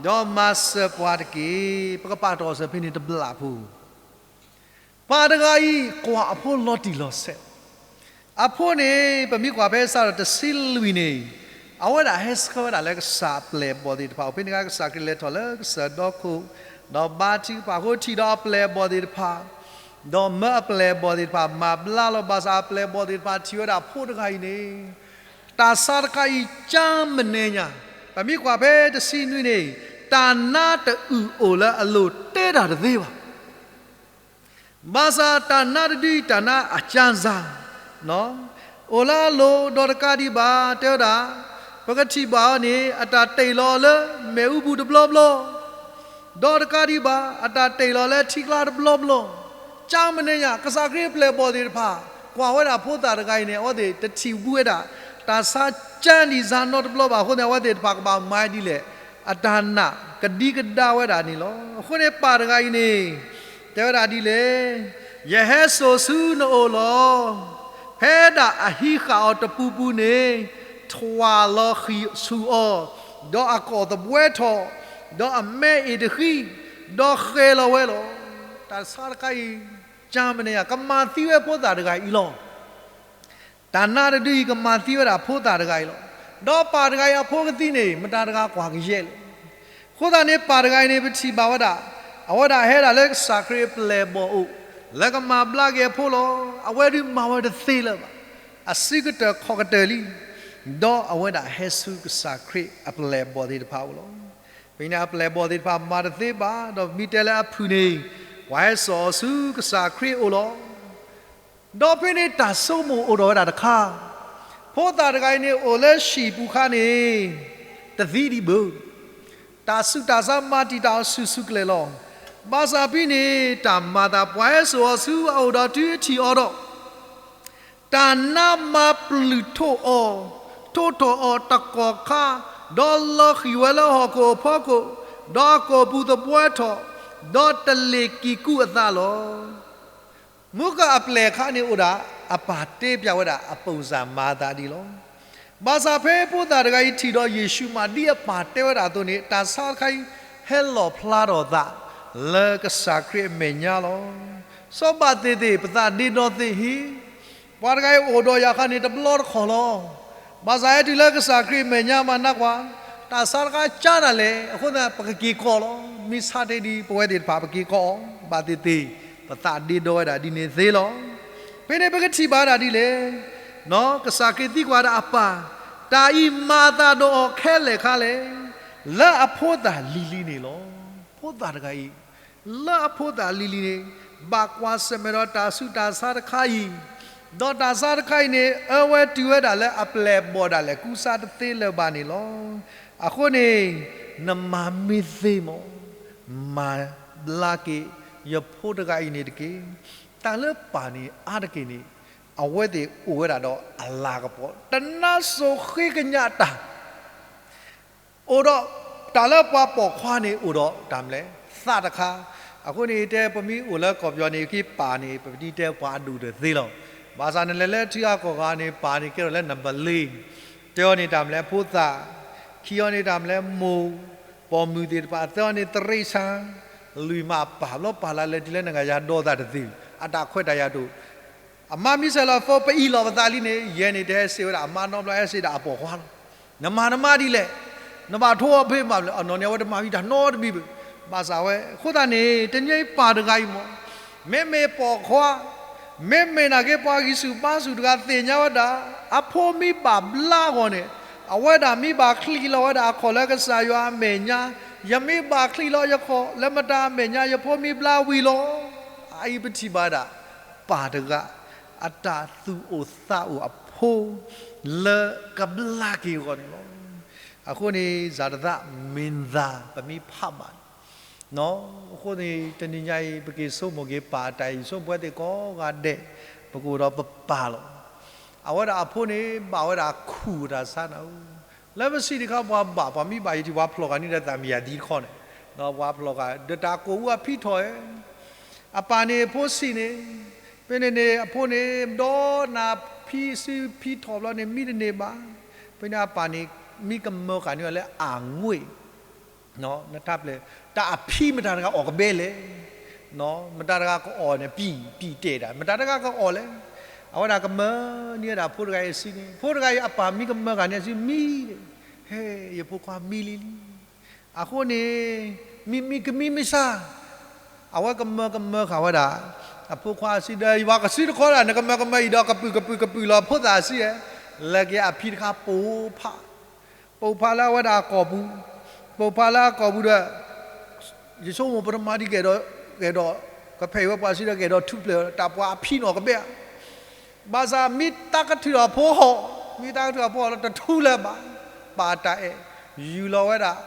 ဒီးမၤစၢၤပှၤတက့ၢ်. ပကပာ်တ့ၢ်စၢၤဖဲန့ၣ်တဘျီဖိ ပၢ်တဂၤအံၤ ကွၢ်အဖိလီၤတံၢ်လီၤဆဲး, အဖိန့ၣ် ပမ့ၢ်ကွၢ်ဖဲစးထီၣ်တဆံလွံၢ်န့ၣ် အဝဲဒၣ်ဟဲဆှၢဝဲဒၣ်လၢကစၢ်အပျဲၢ်အဘီၣ်သ့ၣ်တဖၣ်, ဖဲန့ၣ်အခါကစၢ်ခရံာ်လဲၤထီၣ်လၢကစၢၢ်ဒီခိၣ်, ဒီးဘါထုကဖၣ်အဃိထံၣ်ဒီးအပျဲၢ်အဘီၣ်သ့ၣ်တဖၣ်, ဒီးမၢအပျဲၢ်အဘီၣ်သ့ၣ်တဖၣ် မၤဘျါလီၤဘၣ်ဆၣ် အပျဲၢ်အဘီၣ်သ့ၣ်တဖၣ်ထံၣ်ဝဲဒၣ်ဖိတဂၤအံၤန့ၣ် တၢ်ဆါတခါအံၤ ကၠါမနုၤညါ, ပမ့ၢ်ကွၢ်ဖဲတဆံနွံန့ၣ် တၢ်နါတအုၣ်အိၣ်လၢအလိၤတဲတၢ်တသ့ဘၣ်. ဘၣ်ဆၣ်တၢ်နါတဒုအံၤ တၢ်နါအကၠါစၢ်, အိၣ်လၢအလိၤဒီးတကးဒံးဘၣ် တဲဝဲဒၣ်, ပကထံၣ်ဘၣ်အီၤန့ၣ် အတၢ်တ့ၢ်လီၤလၢမ့ၣ်အူပူၤတဘျီဘျီ, ဒီးတကးဒံးဘၣ် အတၢ်တ့ၢ်လီၤလၢထံကျါတဘျီဘျီ, ကၠါမနုၤညါ, ကစၢ်ခရံာ်အပျဲၢ်အဘီၣ်သ့ၣ်တဖၣ် ကွၢ်ဝဲဒၣ်ဖိသၣ်တဂၤအံၤန့ၣ် အဝဲသ့ၣ်တထံၣ်ဘူးဝဲဒၣ် တၢ်ဆါကၠါဒံးစၢ်နီတဘျီဘၣ်အဃိန့ၣ် အဝဲသ့ၣ်တဖၣ်ကဘၣ်မၤဒ်လဲၣ်, အတၢ်နာ်ကဒံကဒါဝဲဒၣ်န့ၣ်လီၤ. အဃိန့ၣ်ပၢ်တဂၤအံၤန့ၣ် တဲဝဲဒၣ်ဒ်လဲၣ်, ယဟဲစိာ်ဆူနအိၣ်လီၤ. ဖဲဒၣ်အဟံးဃာ်အီၤတပူၤပူၤန့ၣ် ထွၣ်လီၤဃံၢ်ဆူၣ်အီၤ, ဒီးအကီၢ်သဘှဲထီၣ်, ဒီးအမဲအ့ၣ်တဃံ, ဒီးဃဲၤလီၤဝဲလီၤ. တၢ်ဆါတခါအံၤ ကၠါမနုၤညါ ကမၤသံဝဲဖိသၣ်တဂၤအံၤလီၤ. တၢ်နါတဒုအံၤ ကမၤသံဝဲဒၣ်ဖိသၣ်တဂၤအံၤလီၤ. ဒီးပၢ်တဂၤအံၤအဖိကသံန့ၣ် မတၤတဂၤကွၢ်ကယဲၢ်လဲၣ်. အဃိသတးန့ၣ် ပၢ်တဂၤအံၤန့ၣ် ပထံၣ်ဘၣ်ဝဲဒၣ် အဝဲဒၣ်ဟဲဒၣ်လၢကစၢ်ခရံာ်အပျဲၢ်အဘီၣ်အိၣ် လၢကမၤဘျါက့ၤအဖိလီၤ. အဝဲဒုးမၤဝဲတသ့လၢၤဘၣ်. အစုကတၢၢ်ခီၣ်ကတၢၢ်လံ ဒီးအဝဲဒၣ်ဟဲဆူကစၢ်ခရံာ်အပျဲၢ်အဘီၣ်သ့ၣ်တဖၣ်အအိၣ်လီၤ. ဖဲန့ၣ်အပျဲၢ်အဘီၣ်သ့ၣ်တဖၣ်မၤတသ့ဘၣ်, ဒီးမ့ၢ်တဲလၢအဖုၣ်န့ၣ် ပှၤဟဲစိာ်အီၤဆူကစၢ်ခရံာ်အအိၣ်လီၤ. ဒီးဖဲန့ၣ်တၢ်ဆိကမိၣ်အိၣ်ထီၣ်ဝဲဒၣ်တခါ, ဖိသၣ်တဂၤအံၤန့ၣ် အိၣ်လၢဟံၣ်ပူၤခါန့ၣ် တသံဒံးဘၣ်. တၢ်ဆူးတၢ်ဆါမၤတံာ်တာ်အီၤဆူၣ်ဆူၣ်ကျဲၤလီၤ. ဘၣ်ဆၣ်ဖဲန့ၣ် တၢ်မၤသးပှၤဟဲစိာ်အီၤဆူအအိၣ်ဒီးတုၤထံၣ်အီၤဒီး တၢ်နါမၤပျုၢ်ထီၣ်အီၤ, ထိးထီၣ်အီၤတကီၢ်ခါ, ဒီးလီၤဃံၢ်ဝဲလၢဟီၣ်ခိၣ်အဖီခိၣ်, ဒီးအကီၢ်ပူၤသဘှဲထီၣ်, ဒီးတလ့ၣ်ကံၢ်ကူၣ်အသးလီၤ. မုၢ်ဃၢ်အပျဲၢ်အခါန့ၣ်အိၣ်ဒၣ် အပၢ်တဲပျးဝဲဒၣ်အပိၢ်စၢ်မၤအသးဒ်လီၤ. ဘၣ်ဆၣ်ဖဲဖိသၣ်တဂၤအံၤထံၣ်ဒီးယ့ၣ်ၡူးမးဒ်အပၢ်တဲဝဲဒၣ်အသိးန့ၣ် တၢ်ဆါတခါအံၤ ဟဲလီၣ်ဖျါထီၣ်အသး လၢကစၢ်ခရံာ်အမဲာ်ညါလီၤ. စီၤဘၣ်သ့ၣ်သ့ၣ် ပသးဒ့ဒီသ့ၣ်ဟ့ၣ်, ပှၤတဂၤအံၤအိၣ်ဒီးယၤခါန့ၣ် တဘျီတခီၣ်လီၤ. ဘၣ်ဆၣ်ဟဲတုၤလၢကစၢ်ခရံာ်မဲာ်ညါမၤနၢ်ကွၢ်, တၢ်ဆါတခါကၢ်ဒၣ်လဲာ်, အဃိသတး ပကက့ၤကီၢ်လီၤ. မ့ၢ်ဆါတ့ၢ်ဒံး ပဝဲသ့ၣ်တဖၣ် ပက့ၤကီၢ်အီၤ, ဘၣ်သ့ၣ်သ့ၣ် ပသးဒ့ဒီဝဲဒၣ်ဒ်န့ၣ်သ့လီၤ. ဖဲန့ၣ်ပကထံၣ်ဘၣ်ဒၣ်ဒ်လဲၣ်, ကစၢ်ခရံာ်သံကွၢ်ဒၣ်အပၢ်, တၢ်အံၤမၤအသးဒိၣ်အီၤခဲလၢာ်ခါလဲၣ်, လၢအဖိသၣ်လံၤလံၤန့ၣ်လီၤ. ဖိသၣ်တဂၤအံၤ လၢအဖိသၣ်လံၤလံၤန့ၣ် ဘၣ်ကွၢ်ဆၢၣ်မဲာ်ဒီးတၢ်ဆူးတၢ်ဆါတခါအံၤ, ဒီးတၢ်ဆါတခါအံၤန့ၣ် အၢဝဲတုၤဝဲဒၣ်လၢအပျဲၢ်အဘီၣ်ဒၣ်လဲာ် ကူစါတသ့လၢၤဘၣ်န့ၣ်လီၤ. အဃိန့ၣ် နမၤမ့ၢ်သ့မး, မၤဘျါက့ၤ ယဖိတဂၤအံၤန့ၣ်တက့ၢ်. တၢ်လၢပၢ်န့ၣ်အါတက့ၢ်န့ၣ် အဝဲသ့ၣ်အိၣ်ဝဲဒၣ်ဒီးအလၤကပီၤ တနါစိၤဃ့ကညးတၢ် အိၣ်ဒီး တၢ်လၢပှၤပိာ်ခွါန့ၣ်အိၣ်ဒီးတၢ်မနုၤလဲၣ် သးတခါ. အဃိန့ၣ်တဲ ပမ့ၢ်အိၣ်လၢကီၢ်ပယီၤန့ၣ် က့ၤပၢ်န့ၣ် ပဒ်တဲပှၤအဒူၣ်တသ့လီၤ. ဘၣ်ဆၣ်နလဲၤလၢထံဂၤကီၢ်ဂၤန့ၣ် ပၢ်န့ၣ်ကဲထီၣ်လၢ number လေး, တၢအီၤန့ၣ်တၢ်မနုၤလဲၣ် ဖိသၣ်, ခံအီၤန့ၣ်တၢ်မနုၤလဲၣ် မိၢ်, ပိာ်မုၣ်သ့ၣ်တဖၣ်, သၢအီၤန့ၣ် တရ့ဆၣ်, လွံၢ်မးပၢ်, ဘျီပၢ်လၢလဲၤတုၤလၢနဂၤယၤဒီသးတသ့, အတၢ်ခွဲးတၢ်ယာ်တအိၣ် အမါမ့ၢ်ဆဲးလီၤ phone ပအံၣ်လိာ်ပသးလံန့ၣ် ယဲန့ၣ်တဟဲစံးဝဲဒၣ်အမါနီတဘျီ ဟဲစံးဒၣ်အပိာ်ခွါလီၤ. နမၤနမါဒ်လဲၣ်, နဘၣ်ထိအီၤဖဲမးလဲၣ်, အနီၢ်န့ၣ် အဝဲတမၤဝံၤတၢ်နီတမံၤဘၣ်. ဘၣ်ဆၣ်ဝဲ အဃိသတးန့ၣ် တနံၤအံၤပၢ်တဂၤအံၤမး မ့မ့ၢ်ပိာ်ခွါ, မ့မ့ၢ်နာ်က့ပှၤဂံၢ်ဆူၣ်ဘါဆူၣ်တဂၤသ့ၣ်ညါဝဲဒၣ် အဖိမ့ၢ်ဘၣ်ဘျါအဂီၢ်န့ၣ် အဝဲဒၣ်မ့ၢ်ဘၣ်ချံးလီၤဝဲဒၣ်အခီၣ်လၢကစၢ်ယွၤအမဲာ်ညါ, ယမ့ၢ်ဘၣ်ချံးလီၤယခီၣ်လၢမတၤအမဲာ်ညါ ယဖိမ့ၢ်ဘျါဝံၤလီၤ. အအံၤပထံၣ်ဘၣ်ဒၣ် ပၢ်တဂၤ အတၢ်သူၣ်အိၣ်သးအိၣ်အဖိ လၢကဘျါက့ၤအဂီၢ်န့ၣ်လီၤ. အဃိန့ၣ် စၤတသၣ် မ့ၢ်သး ပမ့ၢ်ဖးဘၣ် အဃိန့ၣ် တနံၤညါအံၤ ပက့ၤဆိကမိၣ်က့ၤပၢ်အတၢ်အံၤ ဆိပဝဲသ့ၣ်ကိးဂၤဒဲး ပကအိၣ်ဒီးပပၢ်လီၤ. အဝဲဒၣ်အဖိန့ၣ် ဘၣ်ဝဲဒၣ်ခူၣ်တၢ်ဆါနၤဧၢ, လၢပစံးတခါပှၤဘၣ် ပှၤမ့ၢ်ဘၣ်ယထံၣ်ပှၤဖျိၣ်ဃာ်န့ၣ်ဒီးသးမံယၤသံတခီန့ၣ်, ဒီးပှၤဖျိၣ်ဃာ် ဒီးတၢ်ကိၢ်အူအဖံထီၣ်ဧၢ အပၢ်န့ၣ်အဖိဆံးန့ၣ်, ဖဲန့ၣ်န့ၣ် အဖိန့ၣ် ဒီးနၢ်ဖံစုဖံထီၣ်ဘျီန့ၣ် မံတန့ၢ်ဘၣ်. ဖဲန့ၣ်အပၢ်န့ၣ် မံကမၢဃာ်န့ၢ်အီၤလၢအငွေ့, နထါပျဲၢ် တၢ်အဖံမတၤတဂၤအီၣ်ကဘဲလဲၣ်, မတၤတဂၤကအီၣ်န့ၣ် ပံာ်ပံာ်တဲာ်တၢ် မတၤတဂၤကအီၣ်လဲၣ်. အဝဲဒၣ်ကမၢန့ၢ်ဝဲဒၣ်ဖိတဂၤအံၤစုန့ၣ်, ဖိတဂၤအံၤအပၢ်မံကမၢဃာ်န့ၢ်အစုမံ, ဟဲ ယဖိခွါမံလံလံ အဃိန့ၣ် မံမံကမံမ့ၢ်ဆါ, အဝဲကမၢကမၢဃာ်ဝဲဒၣ် အဖိခွါစုဒီး ယွၤကစုတခီဒၣ် နကမၢကမၢအံၤဒီး ကပုာ်ကပုာ်ကပုာ်လီၤဖိသၣ်စုဧၢ, လဲၤက့ၤအဖံတခါပိာ်ဖး, ပိာ်ဖးလၢအဝဲဒၣ်အကိာ်ပူၤ, ပိာ်ဖးလၢအကိာ်ပူၤဒီး ယဆိကမိၣ်ပတမၤဒ်ကဲဒီး, ကဲဒီး, ကဖဲအံၤဝဲပှၤစုဒီးကဲဒီးထူၣ်ဖျဲး တၢ်ပှၤအဖံနီၣ်ကဘဲဧါ ဘၣ်ဆၣ်မ့ၢ်တၢ်ကထုးထီၣ်ဖိဟီၣ်, မ့ၢ်တၢ်ကထုးထီၣ်ဖိဟီၣ်လီၤ တထူလၢၤဘၣ်, ပာ်တၢ်အဲၣ်, ယူၢ်လီၤဝဲဒၣ်,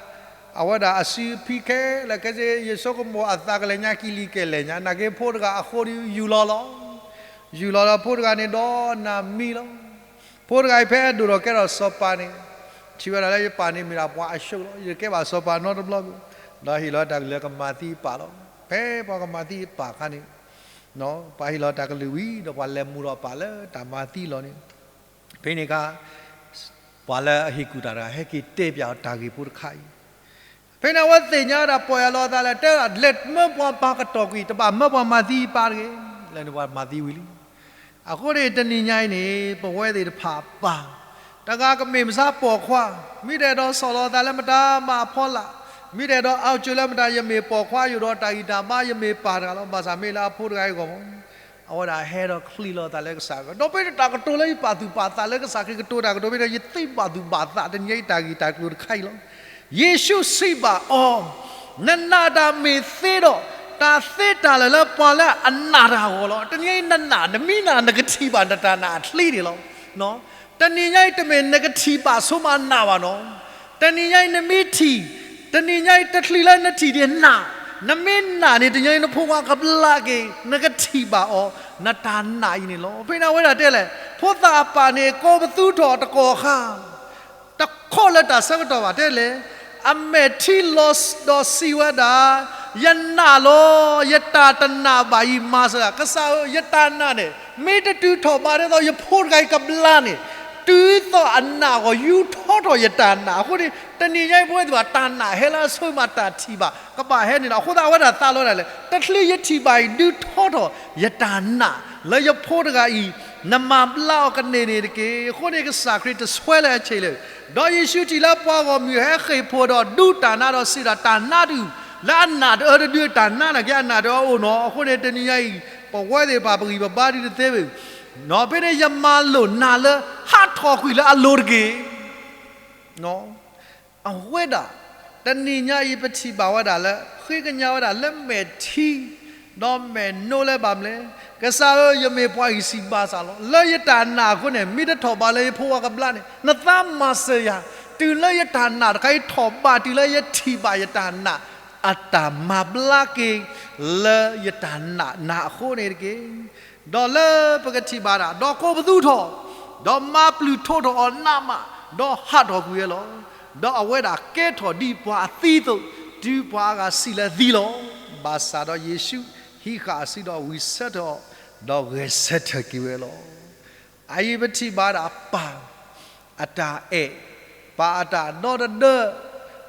အဝဲဒၣ်အစုဖံခဲလၢာ်ခဲဆ့ ယဆိကမိၣ်အသးကလဲၤညါကံလံၤကလဲၤညါ နာ်က့ဖိတဂၤအဃိဒီး ယူၢ်လီၤလီၤ, ယူၢ်လီၤလီၤဖိတဂၤန့ၣ်ဒီးနၢ်မံလီၤ. ဖိတဂၤအံၤဖဲအဒိၣ်ထီၣ်ကဲထီၣ်စီၤပၤန့ၣ်, ထံၣ်ဝဲဒၣ်လၢယပၢ်န့ၣ်မ့ၢ်ဒၣ်ပှၤအဆှိလီၤ ယကဲဘၣ်စီၤပၤနီတဘျီဘၣ်, ဒီးဟ့ၣ်လီၤတၢ်ကလုၢ်လၢကမၤသံအပၢ်လီၤ. ဖဲပှၤကမၤသံအပၢ်အခါန့ၣ် ပှၤဟ့ၣ်လီၤတၢ်ကလုၢ်ဝံၤဒီးပှၤလဲၤမူဒီးပၢ်လၢတၢ်မၤသံလီၤန့ၣ်, ဖဲန့ၣ်အခါ ပှၤလၢအဟ့ၣ်ကူၣ်တၢ်တဂၤ ဟဲက့ၤတဲပၠးအီၤတၢ်ဂ့ၢ်ဖိတခါအံၤ, ဖဲန့ၣ်အဝဲသ့ၣ်ညါဒၣ်ပီၢ်ယၢ်လီၤအသးလၢ တဲဒၣ်လဲၤမၢပှၤပၢ်ကတီၢ်ကွံာ် တဘၣ်မၢပှၤမၤသံပၢ်တဂ့ၤ, လၢန့ၣ်ပှၤမၤသံဝံၤလံ အဃိန့ၣ် တနံၤညါအံၤန့ၣ် ပဝဲသ့ၣ်တဖၣ်ပၢ် တဂၤကမ့ၢ်မဆါပိာ်ခွါ, မ့ၢ်တအဲၣ်ဒိးဆီၣ်လီၤအသးလၢမတၤမၤအဖီလာ်, မ့ၢ်တအဲၣ်ဒိးအါကၠိလၢမတၤ ယမ့ၢ်ပိာ်ခွါယိၣ်ဒီးတၢ်ဂံၢ်တၢ်ဘါ ယမ့ၢ်ပၢ်တဂၤလီၤ. ဘၣ်ဆၣ်မ့ၢ်လၢအဖိတဂၤအံၤအဂီၢ်မး အဝဲဒၣ်ဟဲဒီးချံးလီၤအသးလၢကစၢ်ယွၤ ဒီးဖဲန့ၣ်တၢ်ကတိၤလၢယပာ်သူၣ်ပာ်သးလၢကစၢ်ခရံာ်ကတိၤတၢ်ကတိၤဖဲန့ၣ် ယသ့ဘၣ်သူၣ်ဘၣ်သး တနံၤညါအံၤတၢ်ဂ့ၢ်တၢ်ကျိၤတခါအံၤလီၤ. ယ့ၣ်ၡူးစံးဘၣ်အီၤ, နနာ်တၢ်မ့ၢ်သ့ဒီး တၢ်သ့တၢ်လၢာ်လၢပှၤလၢအနာ်တၢ်အဂီၢ်လီၤ. တနံၤညါအံၤနနာ် နမ့ၢ်နာ် နကထံၣ်ဘၣ်နတၢ်နာ်အချံန့ၣ်လီၤ. တနံၤညါအံၤတမ့ၢ်နကထံၣ်ဘၣ်ဆိမးနာ်ဘၣ်နီၤ. တနံၤညါအံၤနမ့ၢ်ထံၣ်, တနံၤညါအံၤတချုးလၢနထံၣ်ဒံးနာ်, နမ့ၢ်နာ်န့ၣ် တနံၤညါအံၤနဖိခွါကဘျါက့ၤ နကထံၣ်ဘၣ်အီၤ နတၢ်နာ်အံၤန့ၣ်လီၤ. ဖဲန့ၣ်အဝဲဒၣ်တဲလဲၣ်, ဖိသၣ်အပၢ်န့ၣ် ကိးပသူထီၣ်တကီၢ်ခါ တခီလၢတၢ်ဆၢကတီၢ်ဘၣ်တဲလဲၣ်, အမဲာ်ထံလီၤဒီးစံးဝဲဒၣ်, ယနာ်လီၤ, ယတၢ်တနာ်ဘၣ်အံၤမၤစၢၤ, ကစၢ်ဧၢ, ယတၢ်နာ်န့ၣ် မ့ၢ်တတုၤထီၣ်ဘၣ်ဒ်သိးယဖိတဂၤအံၤကဘျါန့ၣ်, တုၤသိးအနာ်အဂီၢ် ယူထီထီၣ်ယတၢ်နာ်. အဃိန့ၣ် တနံၤညါအံၤပဝဲသ့ၣ်တဖၣ် တၢ်နာ်ဟဲလၢအဆိမးတၢ်ထံၣ်ဘၣ် ကဘၣ်ဟဲန့ၣ်လီၤ. အဃိသတးအဝဲဒၣ်သးလီဒၣ်လဲာ်, တချုးယထံၣ်ဘၣ်အံၤ ဒုးထီထီၣ်ယတၢ်နာ် လၢယဖိတဂၤအံၤ နမၤဘျါအီၤကန့ၢ်န့ၣ်တက့ၢ်. အဃိန့ၣ်ကစၢ်ခရံာ်တဆှၢလၢအဆံးလၢၤ. ဒီးယ့ၣ်ၡူးထံၣ်လၢပှၤဂီၢ်မုၢ်ဟဲဃ့ၢ်ဖိးဒီးဒူတၢ်နါဒီးစံးဒီး တၢ်နါတအုၣ်လၢအနးတအၢတဒုးတၢ်နါန့ၣ်က့ အနးတအၢအိၣ်နီၤ. အဃိန့ၣ်တနံၤညါအံၤ ပဝဲသ့ၣ်တဖၣ်ပဂံၢ်ပဘါဒုးတသ့ဘၣ်. ဖဲန့ၣ်ယမၤလိာ်နၤလၢဟးထီၣ်ကွံာ်လၢအလိၤတက့ၢ်. အဝဲဒၣ် တနံၤညါအံၤပထံၣ်ဘၣ်ဝဲဒၣ်လၢ ဃ့ကညးဝဲဒၣ်လၢမဲာ်ထံ ဒီးမဲာ်နိလၢဘၣ်မနုၤလဲၣ်, ကစၢ်ဧၢ, ယမ့ၢ်ပှၤဂံၢ်စၢ်ဘါစၢ်လီၤ. လၢယတၢ်နာ်အဃိန့ၣ် မ့ၢ်တထီၣ်ဘးလၢယဖိဝၤကဘျါန့ၣ် နသးမၤစၢၤယၤ, တုၤလၢယတၢ်နာ်တခါအံၤထီၣ်ဘး တုၤလၢယထံၣ်ဘၣ်ယတၢ်နာ် အတၢ်မၤဘျါက့ၤ လၢယတၢ်နာ်နၤအဃိန့ၣ်တက့ၢ်. ဒီးလၢပကထံၣ်ဘၣ်ဒၣ် ဒီးကိးပသူထီၣ်, ဒီးမၤပျုၢ်ထိးထီၣ်အီၤနးမး, ဒီးဟးထီၣ်ကွံာ်ဝဲလီၤ. ဒီးအဝဲဒၣ်ကဲထီၣ်ဒ်ပှၤအသံအသိး, တုၤပှၤအါဂၤစံးလၢအသံလီၤ. ဘၣ်ဆၣ်ဒီးယ့ၣ်ၡူးဟံးဃာ်အစုဒီးဝံဆၢထၢၣ်အီၤ, ဒီးဂဲၤဆၢထၢၣ်က့ၤဝဲလီၤ. အအံၤပထံၣ်ဘၣ်ဒၣ်ပၢ်အတၢ်အဲၣ်, ပၢ်အတၢ်ဒီတဒၢ,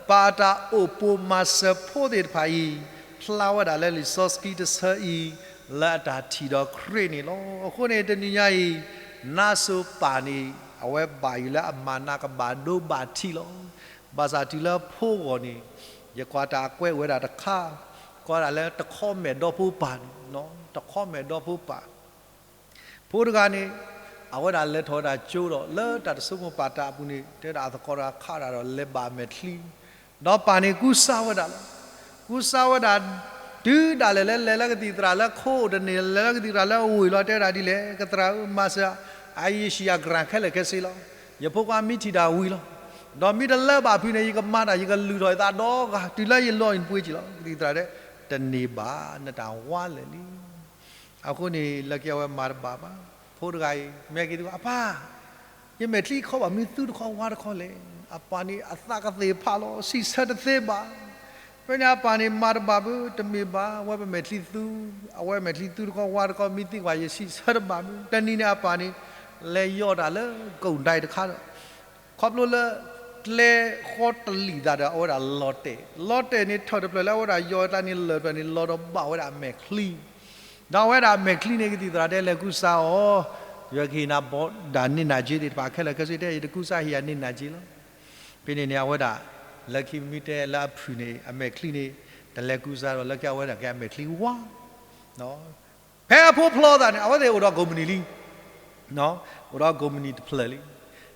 ပၢ်အတၢ်အိၣ်ပိာ်မၤစၢၤဖိသ့ၣ်တဖၣ်အံၤ, ဖျါဝဲဒၣ်လၢလံာ်စီဆှံတဆၢအံၤ လၢအတၢ်ထံၣ်ဒီးခရံာ်န့ၣ်လီၤ. အဃိန့ၣ်တနံၤညါအံၤ နါစိၤပၢ်န့ၣ် အဝဲဘၣ်ယိၣ်လၢအမၤနးကဘၣ်ဒိဘၣ်ထံးလီၤ. ဘၣ်ဆၣ်တုၤလၢဖိဂီၢ်န့ၣ် ယကွၢ်တၢ်ကွဲးဝဲဒၣ်တခါ, ကွၢ်ဒၣ်လၢတခီမဲာ်ဒီဖိပၢ်န့ၣ်, တခီမဲာ်ဒီဖိပၢ် ဖိတဂၤန့ၣ် အဝဲဒၣ်လဲၤထီၣ်ဝဲဒၣ်ကၠိဒီး လၢတၢ်တဆိကမိၣ်ပာ်တၢ်အပူၤန့ၣ် တဲဒၣ်အသကိးတဂၤခးတၢ်ဒီးလဲၤဘၣ်အမဲာ်ချံ, ဒီးပၢ်န့ၣ်ကူစါဝဲဒၣ်လီၤ. ကူစါဝဲဒၣ် တုၤဒၣ်လဲာ်လၢလဲၤလၢကသံၣ်သရၣ်လၢခိအိၣ်တန့ၢ် လဲၤလၢကသံၣ်သရၣ်လၢအဝ့ၢ်လီၤ တဲဝဲဒၣ်ဒ်လဲၣ်, ကသရၣ်ဧၢ, မၤစၢၤ, အအံၤယဆံးယၤကရၣ်ခဲလၢာ်ခဲဆ့လီၤ. ယဖိခွါမ့ၢ်ထံၣ်တၢ်ဝံၤလီၤ. ဒီးမ့ၢ်တလၢဘၣ်ဖုးန့ၣ် ယကမၤတၢ် ယကလုၢ်ထီၣ်ယသးဒီဂၤ တုၤလၢယလီၤအံၤပှ့ၤကံလီၤ. ကသံၣ်သရၣ်တဲ တန့ၢ်ဘၣ်, နတၢ်ဝါလၢာ်လံ. အဃိန့ၣ် လၢခံအဝဲမၤတဘၣ်ဘၣ်. ဖိတဂၤအံၤ မ့ၢ်က့ၤသကိး အပၢ်, ယမဲာ်ချံခီဘၣ်မနုၤသူတခီဝါတခီလဲၣ်. အပၢ်န့ၣ်အသးကသ့ၣ်ဖးလီၤ စံးဆၢတသ့ဘၣ်. ဖဲန့ၣ်အပၢ်န့ၣ်မၤတဘၣ်ဘၣ်, တမ့ၢ်ဘၣ်, အဝဲပမဲာ်ချံသူ, အဝဲမဲာ်ချံသူတခီဝါတခီ မ့ၢ်သံကွၢ်ယစံးဆၢတဘၣ်ဘၣ်. တနံၤန့ၣ်အပၢ်န့ၣ် လဲၤယီၢ်တၢ်လၢကိၣ်ဒဲးတခါဒီး ခီဖျိလၢ ကျဲဃီတလံာ်သးဒီး အဝဲဒၣ်လီၤတဲာ်, လီၤတဲာ်န့ၣ် ထၢၣ်တဖျၢၣ်လၢအဝဲဒၣ်ယီၢ်တၢ်န့ၣ် လၢၢ်တဖျၢၣ်န့ၣ် လီၤဒီးဘၣ်ဝဲဒၣ်အမဲာ်ချံ, ဒီးအဝဲဒၣ်အမဲာ်ချံန့ၣ် ကသံၣ်သရၣ်တဲလဲၤကူစါအီၤ, ယွၤကဟ့ၣ်နၤဘီဒၣ်န့ၢ်နၤက့သ့ၣ်တဖၣ်ခဲလၢာ်ခဲဆ့ တဲ ယတကူစါ ဟ့ၣ်ယၤန့ၢ်နၤက့လီၤ. ဖဲန့ၣ်န့ၣ် အဝဲဒၣ် လၢခံမ့ၢ်တဲလၢအဖုၣ်န့ၣ် အမဲာ်ချံန့ၣ် တလဲၤကူစါဒီး လၢခံအဝဲဒၣ်ကဲအမဲာ်ချံဝါ ဖဲအဖိဖျီသးန့ၣ် အဝဲသ့ၣ်အိၣ်ဒီးကိးမုၢ်နံၤလံ, အိၣ်ဒီးကိးမုၢ်နံၤတဖျၢၣ်လံ.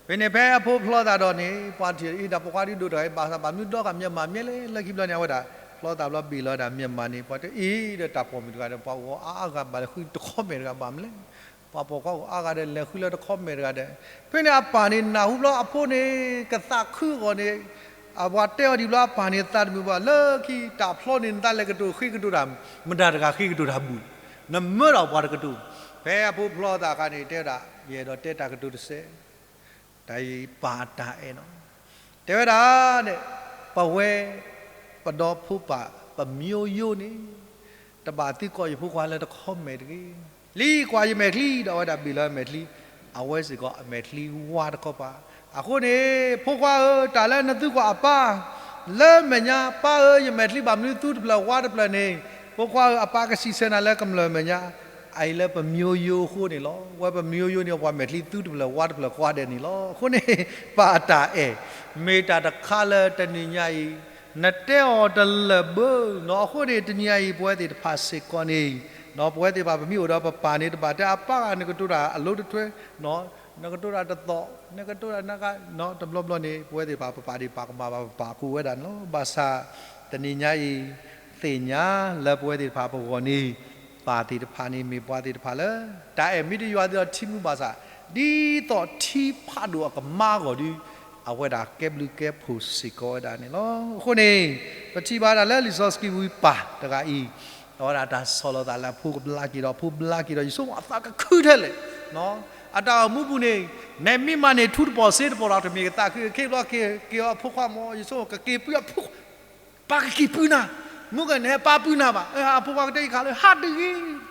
ဖဲန့ၣ်ဖဲအဖိဖျီသးဒီးန့ၣ် ပှၤထံၣ်အံၤဒီးပိာ်ခွါဒုးဒိၣ်တဂၤအံၤ ဘၣ်သးဘၣ်မနုၤဒီဂၤ မျက်မှောင်မျက်မှောင်လဲၣ်. လၢခံဘျီန့ၣ် အဝဲဒၣ် ဖျီသးဘျီဘ့ၣ်လီၤဝဲဒၣ် မျက်မှောင် န့ၣ် ပှၤတအံၤဒီးတၢ်ပိာ်မုၣ်တဂၤဒီး ပှၤဂီၤအါအါဂၤဘၣ်လဲၣ် ဃုတခီမဲာ်တဂၤဘၣ်မနုၤလဲၣ်. ပှၤပိာ်ခွါဂီၤအါဂၤဒီး လဲၤဃုလၢတခီမဲာ်တဂၤဒီး ဖဲန့ၣ်အပၢ်န့ၣ်နၢ်ဟူဘျီအဖိန့ၣ် ကသးခုအဂီၢ်န့ၣ် အပှၤတဲအီၤဒံးဘျီ အပၢ်န့ၣ်သးတမုာ်ဘၣ် လၢခံတၢ်ဖျီန့ၣ် နသးလဲၤကတိၤဃ့ကတိၤတၢ် မတၤတဂၤဃ့ကတိၤတၢ်ဘူး, နမၢဒီးပှၤတကတိၤ. ဖဲအဖိဖျီသးအခါန့ၣ် တဲဝဲဒၣ် ယအဲၣ်ဒိးတဲတၢ်ကတိၤတစဲး, တၢ်အံၤပၢ်အတၢ်အဲၣ်နီၤ, တဲဝဲဒၣ်န့ၣ် ပဝဲ ပဒီဖိပၢ် ပမျိုးရိုးန့ၣ် တဘၣ်သံကွၢ်ယဖိခွါလၢတခီမဲာ်တဂ့ၤ. လံကွၢ်ယမဲာ်ချံဒီး အဝဲဒၣ်ဘ့ၣ်လီၤအမဲာ်ချံ, အဝဲစ့ၢ်ကီးအမဲာ်ချံဝါတခီပၤ. အဃိန့ၣ် ဖိခွါဧၢ, တၢ်လၢနသံကွၢ်အပၢ် လၢမဲာ်ညါ, ပၢ်ဧၢ, ယမဲာ်ချံဘၣ်မနုၤသူတဖျၢၣ်ဝါတဖျၢၣ်န့ၣ်, ဖိခွါဧၢ, အပၢ်ကစံးဆၢနၤလၢကမျၢၢ်မဲာ်ညါ, အအံၤလၢပမျိုးရိုးအဃိန့ၣ်လီၤ. ဝဲပမျိုးရိုးန့ၣ် ပှၤမဲာ်ချံသူတဖျၢၣ်ဝါတဖျၢၣ်ဃီဒဲးန့ၣ်လီၤ. အဃိန့ၣ် ပၢ်အတၢ်အဲၣ် မ့ၢ်တၢ်တခါလၢတနံၤညါအံၤ နတဲအီၤတလၢာ်ဘၣ်နီၤ. အဃိန့ၣ် တနံၤညါအံၤ ပဝဲသ့ၣ်တဖၣ်စ့ၢ်ကီးန့ၣ် ပဝဲသ့ၣ်တဖၣ် ပမ့ၢ်အိၣ်ဒီးပပၢ်န့ၣ် တဘၣ်တဲအပၢ်ဂၤ နကတိၤတၢ်အလိၤတထွဲ, နကတိၤတၢ်တသီၣ်, နကတိၤတၢ်နက, တဘျီဘျီန့ၣ် ပဝဲသ့ၣ်တဖၣ် ပပာ်ဒံးပာ်ကမၣ်ဘၣ် ပပာ်ကိးဝဲဒၣ်န့ၣ်လီၤ. ဘၣ်ဆၣ် တနံၤညါအံၤ သ့ၣ်ညါလၢပဝဲသ့ၣ်တဖၣ်ပဂီၢ်န့ၣ် ပၢ်သ့ၣ်တဖၣ်န့ၣ် မ့ၢ်ပှၤသ့ၣ်တဖၣ်လၢ တၢ်အဲၣ်မ့ၢ်တယွၤသ့ၣ်ဒီးထံမူဘၣ်ဆၣ် ဒ်သိးထံဖးဒိၣ်အကမါအဂီၢ်ဒီး အဝဲဒၣ်ကဲဘျုးကဲဖှိၣ်စ့ၢ်ကီးဝဲဒၣ်န့ၣ်လီၤ. အဃိန့ၣ် ပထံၣ်ဘၣ်ဒၣ်လၢလံာ်စီဆှံဝံၤပၢ်တဂၤအံၤ အဝဲဒၣ်တၢ်ဆီၣ်လီၤသးလၢအဖိကဘျါက့ၤဒီး ဖိဘျါက့ၤဒီး ယဆိကမိၣ်အသးကခုထဲလဲၣ် အတၢ်အိၣ်မူပူၤန့ၣ် နမ့ၢ်မၤန့ၢ်ထူတပီၢ်စ့တပီၢ်ဒီး တမ့ၢ်ကသးခု ခဲဘျီက့ၤအီၤဖိခွါမ့ၢ် ယဆိကမိၣ်ကက့ၤပုၢ်အဖိခွါ ပၢ်ကက့ၤပုၢ်နၤ, မုၢ်ကနဲၣ်ပၢ်ပုၢ်နၤဘၣ်, အဖိခွါကတဲယခါလၢ ဟးတဂ့ၤ,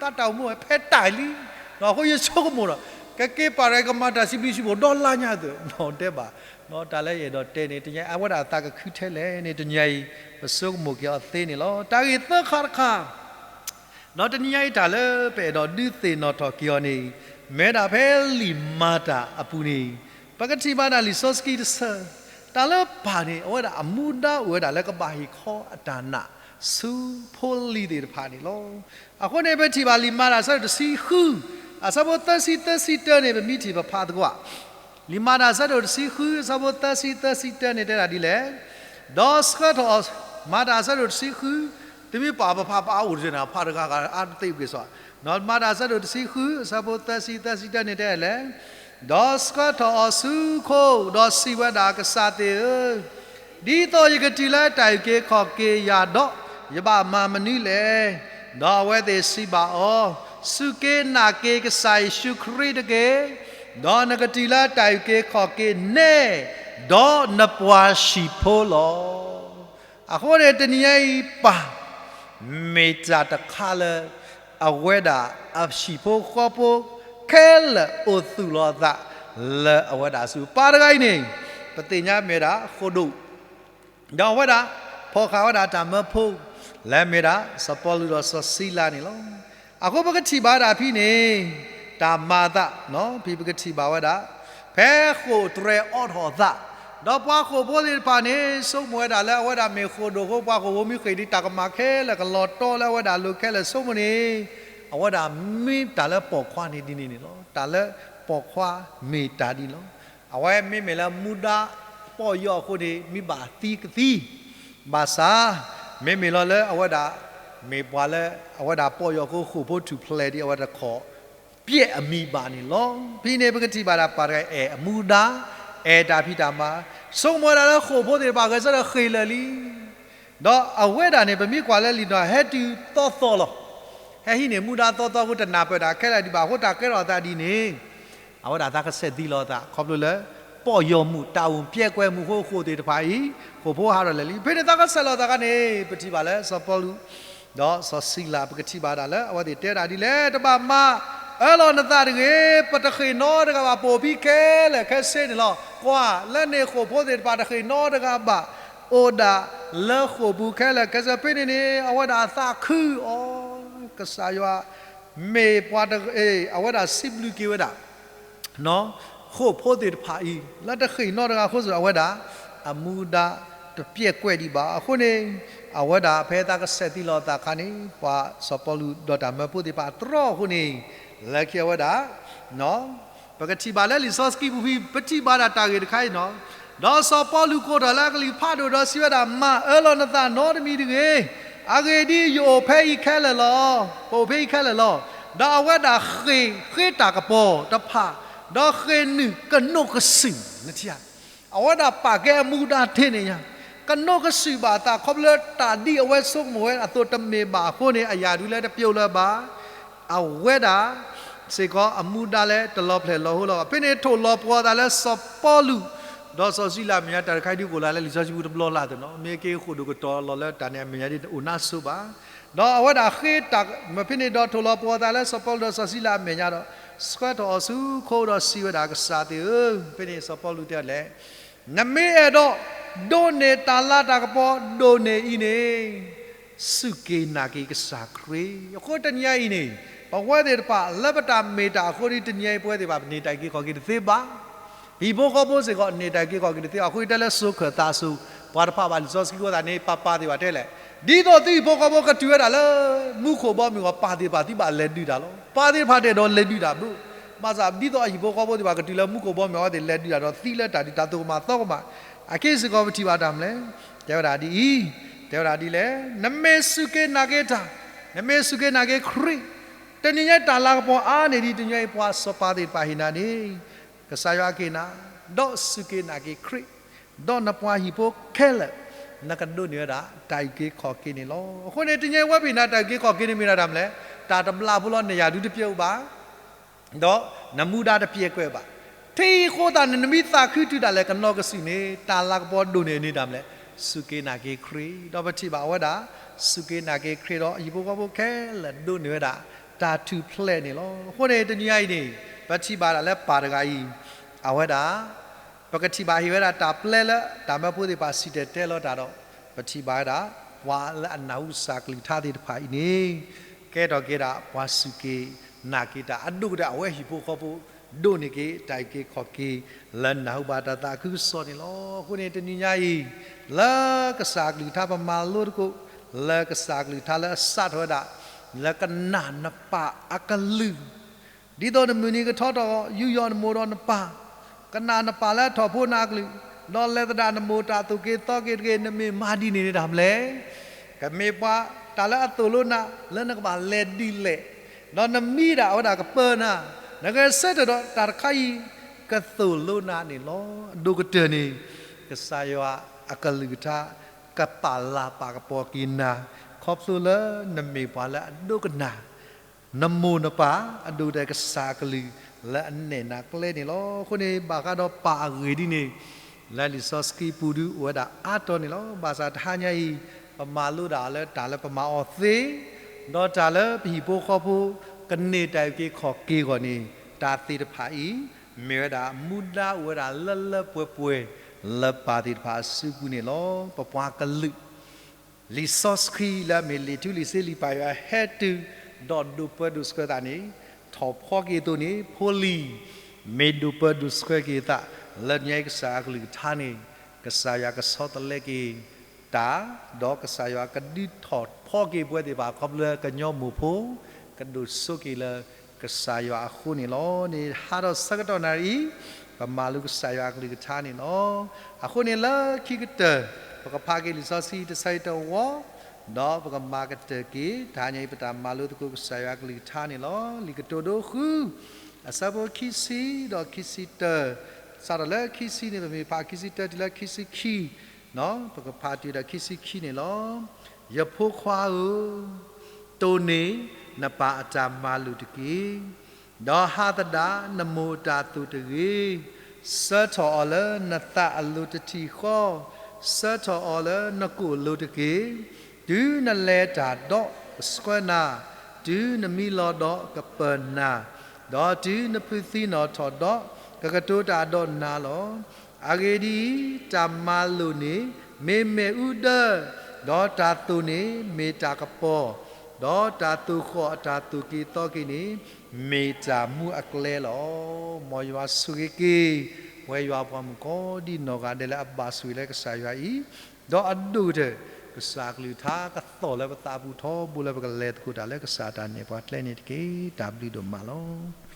တၢ်တၢ်အိၣ်မူဝဲဖဲတၢ်အံၤလံ, အဃိယဆိကမိၣ်ဒီး ကက့ၤပာ်ဒီးကမၤတၢ်စံးဘျုးစံးဖှိၣ်ဒီလါညါအသိး တဲဘၣ်, တၢ်လၢယအဲၣ်ဒိးတဲန့ၣ် တနံၤညါအံၤ အဝဲဒၣ်အသးကခုထဲလဲၣ်န့ၣ် တနံၤညါအံၤ ပဆိကမိၣ်က့ၤအီၤသ့န့ၣ်လီၤ. တၢ်ဂ့ၢ်သၢခါတခါ ဒီးတနံၤညါအံၤတၢ်လၢပအဲၣ်ဒိးဒုးသ့ၣ်နီၣ်ထီၣ်က့ၤအီၤန့ၣ် မ့ၢ်ဒၣ်ဖဲလံာ်မၤတၢ်အပူၤန့ၣ်, ပကထံၣ်ဘၣ်ဒၣ်လံာ်စီဆှံတဆၢ, တၢ်လၢပၢ်န့ၣ် အဝဲဒၣ်အမူဒါအိၣ်ဝဲဒၣ်လၢကဘၣ်ဟ့ၣ်ခီအတၢ်နာ် ဆူဖိလံၤသ့ၣ်တဖၣ်န့ၣ်လီၤ. အဃိန့ၣ် ပထံၣ်ဘၣ်လံာ်မၤတၢ်အဆၢဒိၣ်တဆံဃု, အဆၢဖိသၢဆံသၢဆံတၢန့ၣ် ပမ့ၢ်ထံၣ်ပဖးသကွၢ်, လံာ်မၤတၢ်အဆၢဒိၣ်တဆံဃု အဆၢဖိသၢဆံသၢဆံတၢန့ၣ်တဲဒၣ်ဒ်လဲၣ်, ဒီးဆှၢထီၣ်အီၤ, မၤတၢ်အဆၢဒိၣ်တဆံဃု, တမ့ၢ်ပာ်ပဖးပအါအိၣ်တဂ့ၤန့ၣ် ဖးတဂၤဂၤအါတသ့ပှဲၤစီ, မၤတၢ်အဆၢဒိၣ်တဆံဃု အဆၢဖိသၢဆံသၢဆံတၢန့ၣ်တဲလဲၣ်, ဒီးဆှၢထီၣ်အီၤဆူခိၣ်, ဒီးစံးဝဲဒၣ်, ကစၢ်သ့ၣ်ဧၢ, ဒ်သိးယကတုၤလၢတၢ်အုၣ်က့ၤခီၣ်က့ၤယၤဒီး, ယဘၣ်မၤမနုၤလဲၣ်. ဒီးအဝဲသ့ၣ်စံးဘၣ်အီၤ, စူၢ်က့ၤနာ်က့ၤကစၢ်ယ့ၣ်ၡူးခရံာ်တက့ၢ်. ဒီးနကတုၤလၢတၢ်အုၣ်က့ၤခီၣ်က့ၤနဲၣ်, ဒီးနပှၤဟံၣ်ဖိလီၤ. အဃိန့ၣ် တနံၤညါအံၤပၢ် မ့ၢ်တၢ်တခါလၢ အဝဲဒၣ်အဟံၣ်ဖိဃီဖိခဲလၢာ်အိၣ်သူၣ်လီၤအသးလၢအဝဲဒၣ်အစုပူၤ, ပၢ်တဂၤအံၤန့ၣ် ပသ့ၣ်ညါမ့ၢ်ဒၣ်ဃိၣ်ဒိၣ်, ဒီးအဝဲဒၣ် ဖီၣ်ဃာ်ဝဲဒၣ်တၢ်မၢဖိ လၢမ့ၢ်ဒၣ်စီၤပီလူးဒီးစီၤစံလၤန့ၣ်လီၤ. အဃိပကထံၣ်ဘၣ်ဝဲဒၣ်ဖဲန့ၣ် တၢ်မၤအသး, ဖဲပကထံၣ်ဘၣ်ဝဲဒၣ် ဖဲဃိၣ်တြဲၤအီထီၣ်အသး, ဒီးပှၤဃိၣ်ဖိသ့ၣ်တဖၣ်န့ၣ် ဆိကမိၣ်ဝဲဒၣ်လၢအဝဲဒၣ်မ့ၢ်ဃိၣ်ဒိၣ်အဃိ ပှၤဃိၣ်ဖိမ့ၢ်ဃ့ၢ်ဒံးတၢ်ကမၣ်ခဲလၢာ်ကလီၤတီလၢအဝဲဒၣ်အလိၤခဲလၢာ်ဆိကမိၣ်န့ၣ်, အဝဲဒၣ်မ့ၢ်တၢ်လၢပိာ်ခွါန့ၣ်ဒ်န့ၣ်န့ၣ်လီၤ. တၢ်လၢပိာ်ခွါမ့ၢ်တၢ်ဒ်န့ၣ်လီၤ. အဝဲမ့မ့ၢ်လၢမူဒါပီၢ်ယီၢ်အဃိန့ၣ် မ့ၢ်ဘၣ်သံကသံ, ဘၣ်ဆၣ် မ့မ့ၢ်လီၤလၢအဝဲဒၣ် မ့ၢ်ပှၤလၢ အဝဲဒၣ်ပီၢ်ယီၢ်အဃိ ဃိၣ်ဖိထူၣ်ဖျဲးဒံး အဝဲတခီၣ်ပျဲၢ်အမံၤဘၣ်န့ၣ်လီၤ. ဖဲန့ၣ်ပကထံၣ်ဘၣ်ဒၣ်ပၢ်တဂၤအံၤ အဲၣ်အမူဒါ, အဲၣ်တၢ်ဖံးတၢ်မၤ, ဆိကမိၣ်ဝဲဒၣ်လၢဃိၣ်ဖိသ့ၣ်တဖၣ်ဂဲၤဆၢထၢၣ်ဃ့ၢ်လၢာ်လံ ဒီးအဝဲဒၣ်န့ၣ် ပမ့ၢ်ကွၢ်လၢလံာ်နီၤ ဟဲတုၤသီသီလီၤ. ဟဲဟံးန့ၢ်မူဒါသီသီအဃိ တနၢ်ပၢၢ်တၢ်ခဲလၢာ်ဒံးဘၣ်အဃိ တၢ်ကဲထီၣ်အသးဒ်န့ၣ် အဝဲဒၣ်သးကဆဲးသံလီၤအသး ခီဖျိလၢ ပီၢ်ယီၢ်မူး တၢ်အိၣ်ပျဲကွဲမူးအဃိ ဃိၣ်သ့ၣ်တဖၣ်အံၤ ဃိၣ်ဖိဟးထီၣ်လၢာ်လံ. ဖဲန့ၣ်သးကဆဲးလီၤသးအခါန့ၣ် ပထံၣ်ဘၣ်လၢစီၤပီလူး ဒီးစီၤစံလၤ ပကထံၣ်ဘၣ်ဒၣ်လၢအဝဲသ့ၣ်တဲဒၣ်ဒ်လဲၣ်, တဘၣ်မၤအၢလီၤနသးတဂ့ၤ, ပတဃ့ၢ်နီတဂၤဘၣ် ပအိၣ်ဖဲခဲလၢာ်ခဲဆ့န့ၣ်လီၤ. ကွၢ် လၢန့ၣ်ဃိၣ်ဖိသ့ၣ်တဖၣ်တဃ့ၢ်နီတဂၤဘၣ် အိၣ်ဒၣ်လၢဃိာ်ပူၤခဲလၢာ်ခဲဆ့. ဖဲန့ၣ်န့ၣ် အဝဲဒၣ်အသးခုအီၤ ကစၢ်ယွၤ မ့ၢ်ပှၤတဂၤ အဝဲဒၣ်စံးဘျုးက့ၤဝဲဒၣ် ဃိာ်ဖိသ့ၣ်တဖၣ်အံၤ လၢတဃ့ၢ်နီတဂၤအဃိ အဝဲဒၣ် အမူဒါတပျဲကွဲဒံးဘၣ်. အဃိန့ၣ် အဝဲဒၣ်ဖဲသးကဆဲးသံလီၤသးအခါန့ၣ် ပှၤစီၤပီလူးဒီးတၢ်မၢဖိသ့ၣ်တဖၣ်တြီအဃိန့ၣ် လၢခံအဝဲဒၣ် ပကထံၣ်ဘၣ်လၢလံာ်စီဆှံပူၤဖဲ ပထံၣ်ဘၣ်ဒၣ်တၢ်ဂ့ၢ်တခါအံၤနီၤ, ဒီးစီၤပီလူးကိးထီၣ်လၢအကလုၢ်ဖးဒိၣ်ဒီးစံးဝဲဒၣ်, မၤအၢလီၤနသးနီတမံၤတဂ့ၤ. အဂ့ၢ်ဒ်အံၤ, ယအိၣ်ဖဲအံၤခဲလၢာ်လီၤ. ပအိၣ်ဖဲအံၤခဲလၢာ်လီၤ. ဒီးအဝဲဒၣ်ဃ့ၢ်ဃ့တၢ်ကပီၤတဖၣ်, ဒီးဃ့ၢ်နုာ်ကနိးကစုာ်, နထံၣ်ဧါ, အဝဲဒၣ်ပာ်ကဲအမူဒါထဲန့ၣ်ညါ, ကနိးကစုာ်ဘၣ်အသးခီဖျိလၢတၢ်ဒ်အဝဲဆိကမိၣ်ဝဲအသိးတမ့ၢ်ဘၣ်အဃိန့ၣ် အရာထူးလၢတပျိလၢၤဘၣ် အဝဲဒၣ်စ့ၢ်ကီးအမူဒါလၢတလီၤဖျဲၣ်လီၤဟိလီၤဘၣ်. ဖဲန့ၣ်ထိၣ်လီၤပှီၤအသးလၢစီၤပီလူး ဒီးစီၤစံလၤအမဲာ်ညါ တၢ်တခါအံၤဒုးအိၣ်လၢလံာ်စီဆှံပူၤတဘျီလၢ်သ့ၣ်နီၤ, မ့ၢ်က့ၤဃိာ်ဒိၣ်ကတီၤလီၤလၢတၢ်န့ၣ်အမဲာ်ညါဒ်အိၣ်နါစိၤဘၣ်. ဒီးအဝဲဒၣ်ဃ့တၢ် ဖဲန့ၣ်ဒီးထိၣ်လီၤပှီၤအသးလၢစီၤပီလူးဒီးစီၤစံလၤအမဲာ်ညါဒီး ဆှၢထီၣ်အီၤဆူခိၣ်ဒီးစံးဝဲဒၣ်, ကစၢ်သ့ၣ်ဧၢ, ဖဲန့ၣ်စီၤပီလူးတဲလဲၣ် နမ့ၢ်အဲၣ်ဒိးဒိးန့ၢ်တၢ်လၤတၢ်ကပီၤဒိၣ်န့ၢ်အံၤန့ၣ် စူၢ်က့ၤနာ်က့ၤကစၢ်ခရံာ်. အဃိတနံၤအံၤန့ၣ် ပဝဲသ့ၣ်တဖၣ်လၢပတၢ်မ့ၢ်တၢ်အဃိဒီး တနံၤအံၤပဝဲသ့ၣ်တဖၣ် ပန့ၢ်တၢ်အုၣ်က့ၤခီၣ်က့ၤတသ့ဘၣ်. ဟံၣ်ဖိဃီဖိစ့ၢ်ကီး န့ၢ်တၢ်အုၣ်က့ၤခီၣ်က့ၤတသ့ဘၣ်. အဃိတဲလၢစိၤခၢၣ်သးစိၤ ပှၤတဖၣ်ဘၣ်လံာ်စီဆှံအသးန့ၣ် ပၢ်ပၢ်သ့ၣ်တဖၣ်တဲလဲၣ်, ဒ်သိးသုဟံၣ်ဖိဃီဖိကတုၤဝဲဒၣ်လၢ မူခိၣ်ဘီမုၢ်အဂီၢ် ပၢ်သ့ၣ်တဖၣ်သုဘၣ်လဲၤဒုးတၢ်လီၤ. ပၢ်သ့ၣ်တဖၣ်တအဲၣ်ဒိးလဲၤဒုးတၢ်ဘၣ်. ဘၣ်ဆၣ်ဒ်သိးအဟံၣ်ဖိဃီဖိသ့ၣ်တဖၣ်ကတုၤလၢမူခိၣ်ဘီမုၢ်အဂီၢ် သ့ၣ်လဲၤဒုးတၢ်ဒီးသံလၢတၢ်ဒုးတၢ်သိၣ်ကမၣ်သီကမၣ်. အခဲအံၤစ့ၢ်ကီးပထံၣ်ဘၣ်တၢ်မနုၤလဲၣ်, တဲဝဲဒၣ်ဒ်အံၤ, တဲဝဲဒၣ်ဒ်လဲၣ်, နမ့ၢ်စူၢ်က့ၤနာ်က့ၤတၢ်, နမ့ၢ်စူၢ်က့ၤနာ်က့ၤခရံာ်, တနံၤညါတၢ်လၤကပီၤအါန့ၢ်ဒံး တနံၤညါအံၤပှၤစီၤပၤသ့ၣ်တဖၣ်ဟ့ၣ်နၤန့ၣ် ကစၢ်ယွၤကဟ့ၣ်နၤ, ဒီးစူၢ်က့ၤနာ်က့ၤခရံာ်, ဒီးနပှၤဟံၣ်ဖိခဲလၢာ် နကဒိးန့ၢ်ဝဲဒၣ် တၢ်အုၣ်က့ၤခီၣ်က့ၤန့ၣ်လီၤ. အဃိန့ၣ် တနံၤညါအံၤဝဲပဟ့ၣ်နၤတၢ်အုၣ်က့ၤခီၣ်က့ၤန့ၣ်မ့ၢ်ဒၣ်တၢ်မနုၤလဲၣ်, တၢ်တဘျီဖိလီၤ နရာထူးတပျဲအိၣ်ဘၣ် ဒီးနမူဒါတပျဲကွဲးဘၣ်. ထံအံၤအဃိသတးန့ၣ် နမ့ၢ်သးခုတုၤဒၣ်လဲာ်ကနိးကစုာ်န့ၣ် တၢ်လၤကပီၤဒိၣ်န့ၢ်န့ၣ်တၢ်မနုၤလဲၣ်, စူၢ်က့ၤနာ်က့ၤခရံာ်, ဒီးပထံၣ်ဘၣ်အဝဲဒၣ် စူၢ်က့ၤနာ်က့ၤခရံာ်ဒီး ဟံၣ်ဖိဃီဖိခဲလၢာ်ဒိးန့ၢ်ဝဲဒၣ် တၢ်ထူၣ်ဖျဲးန့ၣ်လီၤ. အဃိန့ၣ် တနံၤညါအံၤန့ၣ် ပထံၣ်ဘၣ်ဒၣ်လၢပၢ်တဂၤအံၤ အဝဲဒၣ် ပကထံၣ်ဘၣ်ဟ့ၣ်ဝဲဒၣ်တၢ်ပျဲလၢတၢ်မၢဖိသ့ၣ်တဖၣ်စံၣ်တဲၤတဲလီၤတၢ်ဒီး ပထံၣ်ဘၣ်ဝဲဒၣ် ပှၤလၢအနၢ်ဟူစၢ်ကလုၢ်ကထါသ့ၣ်တဖၣ်အံၤန့ၣ် ကဲထီၣ်က့ၤဒၣ်ပှၤစူၢ်က့ၤ နာ်က့ၤတၢ်အဒိၣ်ကတၢၢ် အဝဲဟံၣ်ဖိဃီဖိ ဒိးန့ၢ်က့ၤ တၢ်အုၣ်က့ၤခီၣ်က့ၤ လၢနၢ်ဟူဘၣ်တၢ်သးခုကစီၣ်န့ၣ်လီၤ. အဃိန့ၣ် တနံၤညါအံၤ လၢကစၢ်အကလုၢ်ကထါ ပမၤလိသကိး လၢကစၢ်အကလုၢ်ကထါလၢအစးထီၣ်ဝဲဒၣ် လၢကနၣ်နပၢ်အကလုၢ် ဒ်သိးနမုၢ်နံၤကထီထီၣ် ယူးယီၣ်နမိၢ်ဒီးနပၢ်, ကနၣ်နပၢ်လၢအထီၣ်ဖိနၤအကလုၢ်, ဒီးလဲၤသဒၣ်နမိၢ်တၢ်သိၣ်က့ၤသီက့ၤတဂ့ၤ, နမ့ၢ်မၤဒ်န့ၣ်န့ၣ်တၢ်ဘျဲၣ်, ကမ့ၢ်ပှၤတၢ်လၢအသိၣ်လိနၤ လၢနကဘၣ်လဲၤဒ်လဲၣ်, ဒီးနမံဒၣ်အဝဲဒၣ်ကပၢနၤ, နဂဲၤဆၢထၢၣ်ဒီးတၢ်တခါအံၤ ကသိၣ်လိနၤန့ၣ်လီၤ. အဒိၣ်ကတၢၢ်န့ၣ် ကစၢ်ယွၤအကလုၢ်ကထါ ကပာ်လၤပာ်ကပီၤက့ၤနၤ, ခီဖျိလၢနမ့ၢ်ပှၤလၢအဒိကနၣ် နမိၢ်နပၢ် အဒိၣ်ကတၢၢ်ကစၢ်အကလုၢ် လၢအနဲၣ်နၤကျဲန့ၣ်လီၤ. အဃိန့ၣ် ဘၣ်ဃးဒီးပၢ်အဂ့ၢ်ဒ်န့ၣ် လၢလံာ်စီဆှံပူၤဒုးအိၣ်ဝဲဒၣ်အါတီၤန့ၣ်လီၤ. ဘၣ်ဆၣ်တဟါညါအံၤ ပမၤလိဒၣ်လၢတၢ်လၢပမၤအီၤသ့, ဒီးတၢ်လၢပဟံၣ်ဖိဃီဖိ ကန့ၢ်တၢ်အုၣ်က့ၤခီၣ်က့ၤအဂီၢ်န့ၣ် တၢ်သ့ၣ်တဖၣ်အံၤ မ့ၢ်ဝဲဒၣ်မူဒါအိၣ်ဝဲဒၣ်လၢလၢပှဲၤပှဲၤ လၢပၢ်သ့ၣ်တဖၣ်အစုပူၤန့ၣ်လီၤ. ပပှၤကလုာ် လံာ်စီဆှံလၢအမ့ၢ်လံာ်ထူလံာ်စ့လံာ်ပၢ်ယွၤဟဲတုၤ ဒီးဒိးပၢဒိးဆှၢသးန့ၣ် ထီၣ်ဖီက့ၤအသိးန့ၣ် ဖိလံၤ မ့ၢ်ဒိးပၢဒိးဆှၢက့ၤအသး လၢညါအံၤကစၢ်ယွၤအကလုၢ်ကထါန့ၣ် ကစၢ်ယွၤကဆီတလဲက့ၤတၢ်, ဒီးကစၢ်ယွၤကဒုးထီၣ်ဖီက့ၤပဝဲသ့ၣ်တဖၣ် ခီဖျိလၢကညီမိၢ်ဖိ ကဒိၣ်စိက့ၤလၢကစၢ်ယွၤအဃိန့ၣ်လီၤ. န့ၣ်ဟးထီၣ်ဆၢကတီၢ်နၣ်ရံၣ် ပမၤလိကစၢ်ယွၤအကလုၢ်ကထါန့ၣ်လီၤ. အဃိန့ၣ်လၢခံကတၢၢ် ပကဖးက့ၤလံာ်စီဆှံတဆၢအံၤတဝီ, ဒီးပကမၤကတၢၢ်က့ၤ တဟါညါအံၤ ပတၢ်မၤလိသကိးကစၢ်ယွၤအကလုၢ်ကထါန့ၣ်လီၤ. လံာ်ကတိၤဒိဃု အဆၢဖိခံဆံဒီးခံဆံတၢ, စးထီၣ်လၢခံဆံန့ၣ် ပမ့ၢ်ဖးခံဆံတၢတုၤလၢခံဆံခံ, ပကဖးတုၤဒီးခံဆံခံန့ၣ်လီၤ. ယဖိခွါဧၢ, တိၢ်န့ၢ်နပၢ်အတၢ်မၤလိာ်တက့ၢ်. ဒီးဟးသဒၣ်နမိၢ်အတၢ်သိၣ်တဂ့ၤ. ဆၢထီၣ်အီၤလၢနသးအလိၤတထံၣ်ဃီ, ဆၢထီၣ်အီၤလၢနကိာ်လိၤတက့ၢ်. တုၤနလဲၤတၢ်ဒီးကဆှၢနၤ, တုၤနမံလီၤဒီးကပၢၤနၤ, ဒီးတုၤနဖုးသံနီၣ်ထီၣ်ဒီး ကကတိၤတၢ်ဒီးနၤလီၤ. အဂ့ၢ်ဒ်အံၤ, တၢ်မၤလိာ်န့ၣ် မ့ၢ်မ့ၣ်အူဒၢ, ဒီးတၢ်သိၣ်န့ၣ်မ့ၢ်တၢ်ကပီၤ, ဒီးတၢ်သိၣ်ဃီၣ်အတၢ်သိၣ်က့ၤသီက့ၤန့ၣ် မ့ၢ်တၢ်မူအကျဲလီၤ. မ်ယွၤဆိၣ်ဂ့ၤက့ၤ ပဝဲယွၤပှၤမုၣ်ကိးဒံနီၢ်ဂၤဒဲးလၢအဘၣ်ဆိၣ်ဂ့ၤလၢကစၢ်ယွၤအံၤ, ဒီးအဒိၣ်ကတၢၢ် ကစၢ်အကလုၢ်ကထါကသီၣ်လၢပသးပူၤထီဘိလၢပကလဲၤသကိးတၢ်လၢကစၢ်အတၢ်နဲၣ်ပှၤကျဲန့ၣ်တက့ၢ်. တၢ်ဘျုးဒိၣ်မးလီၤ.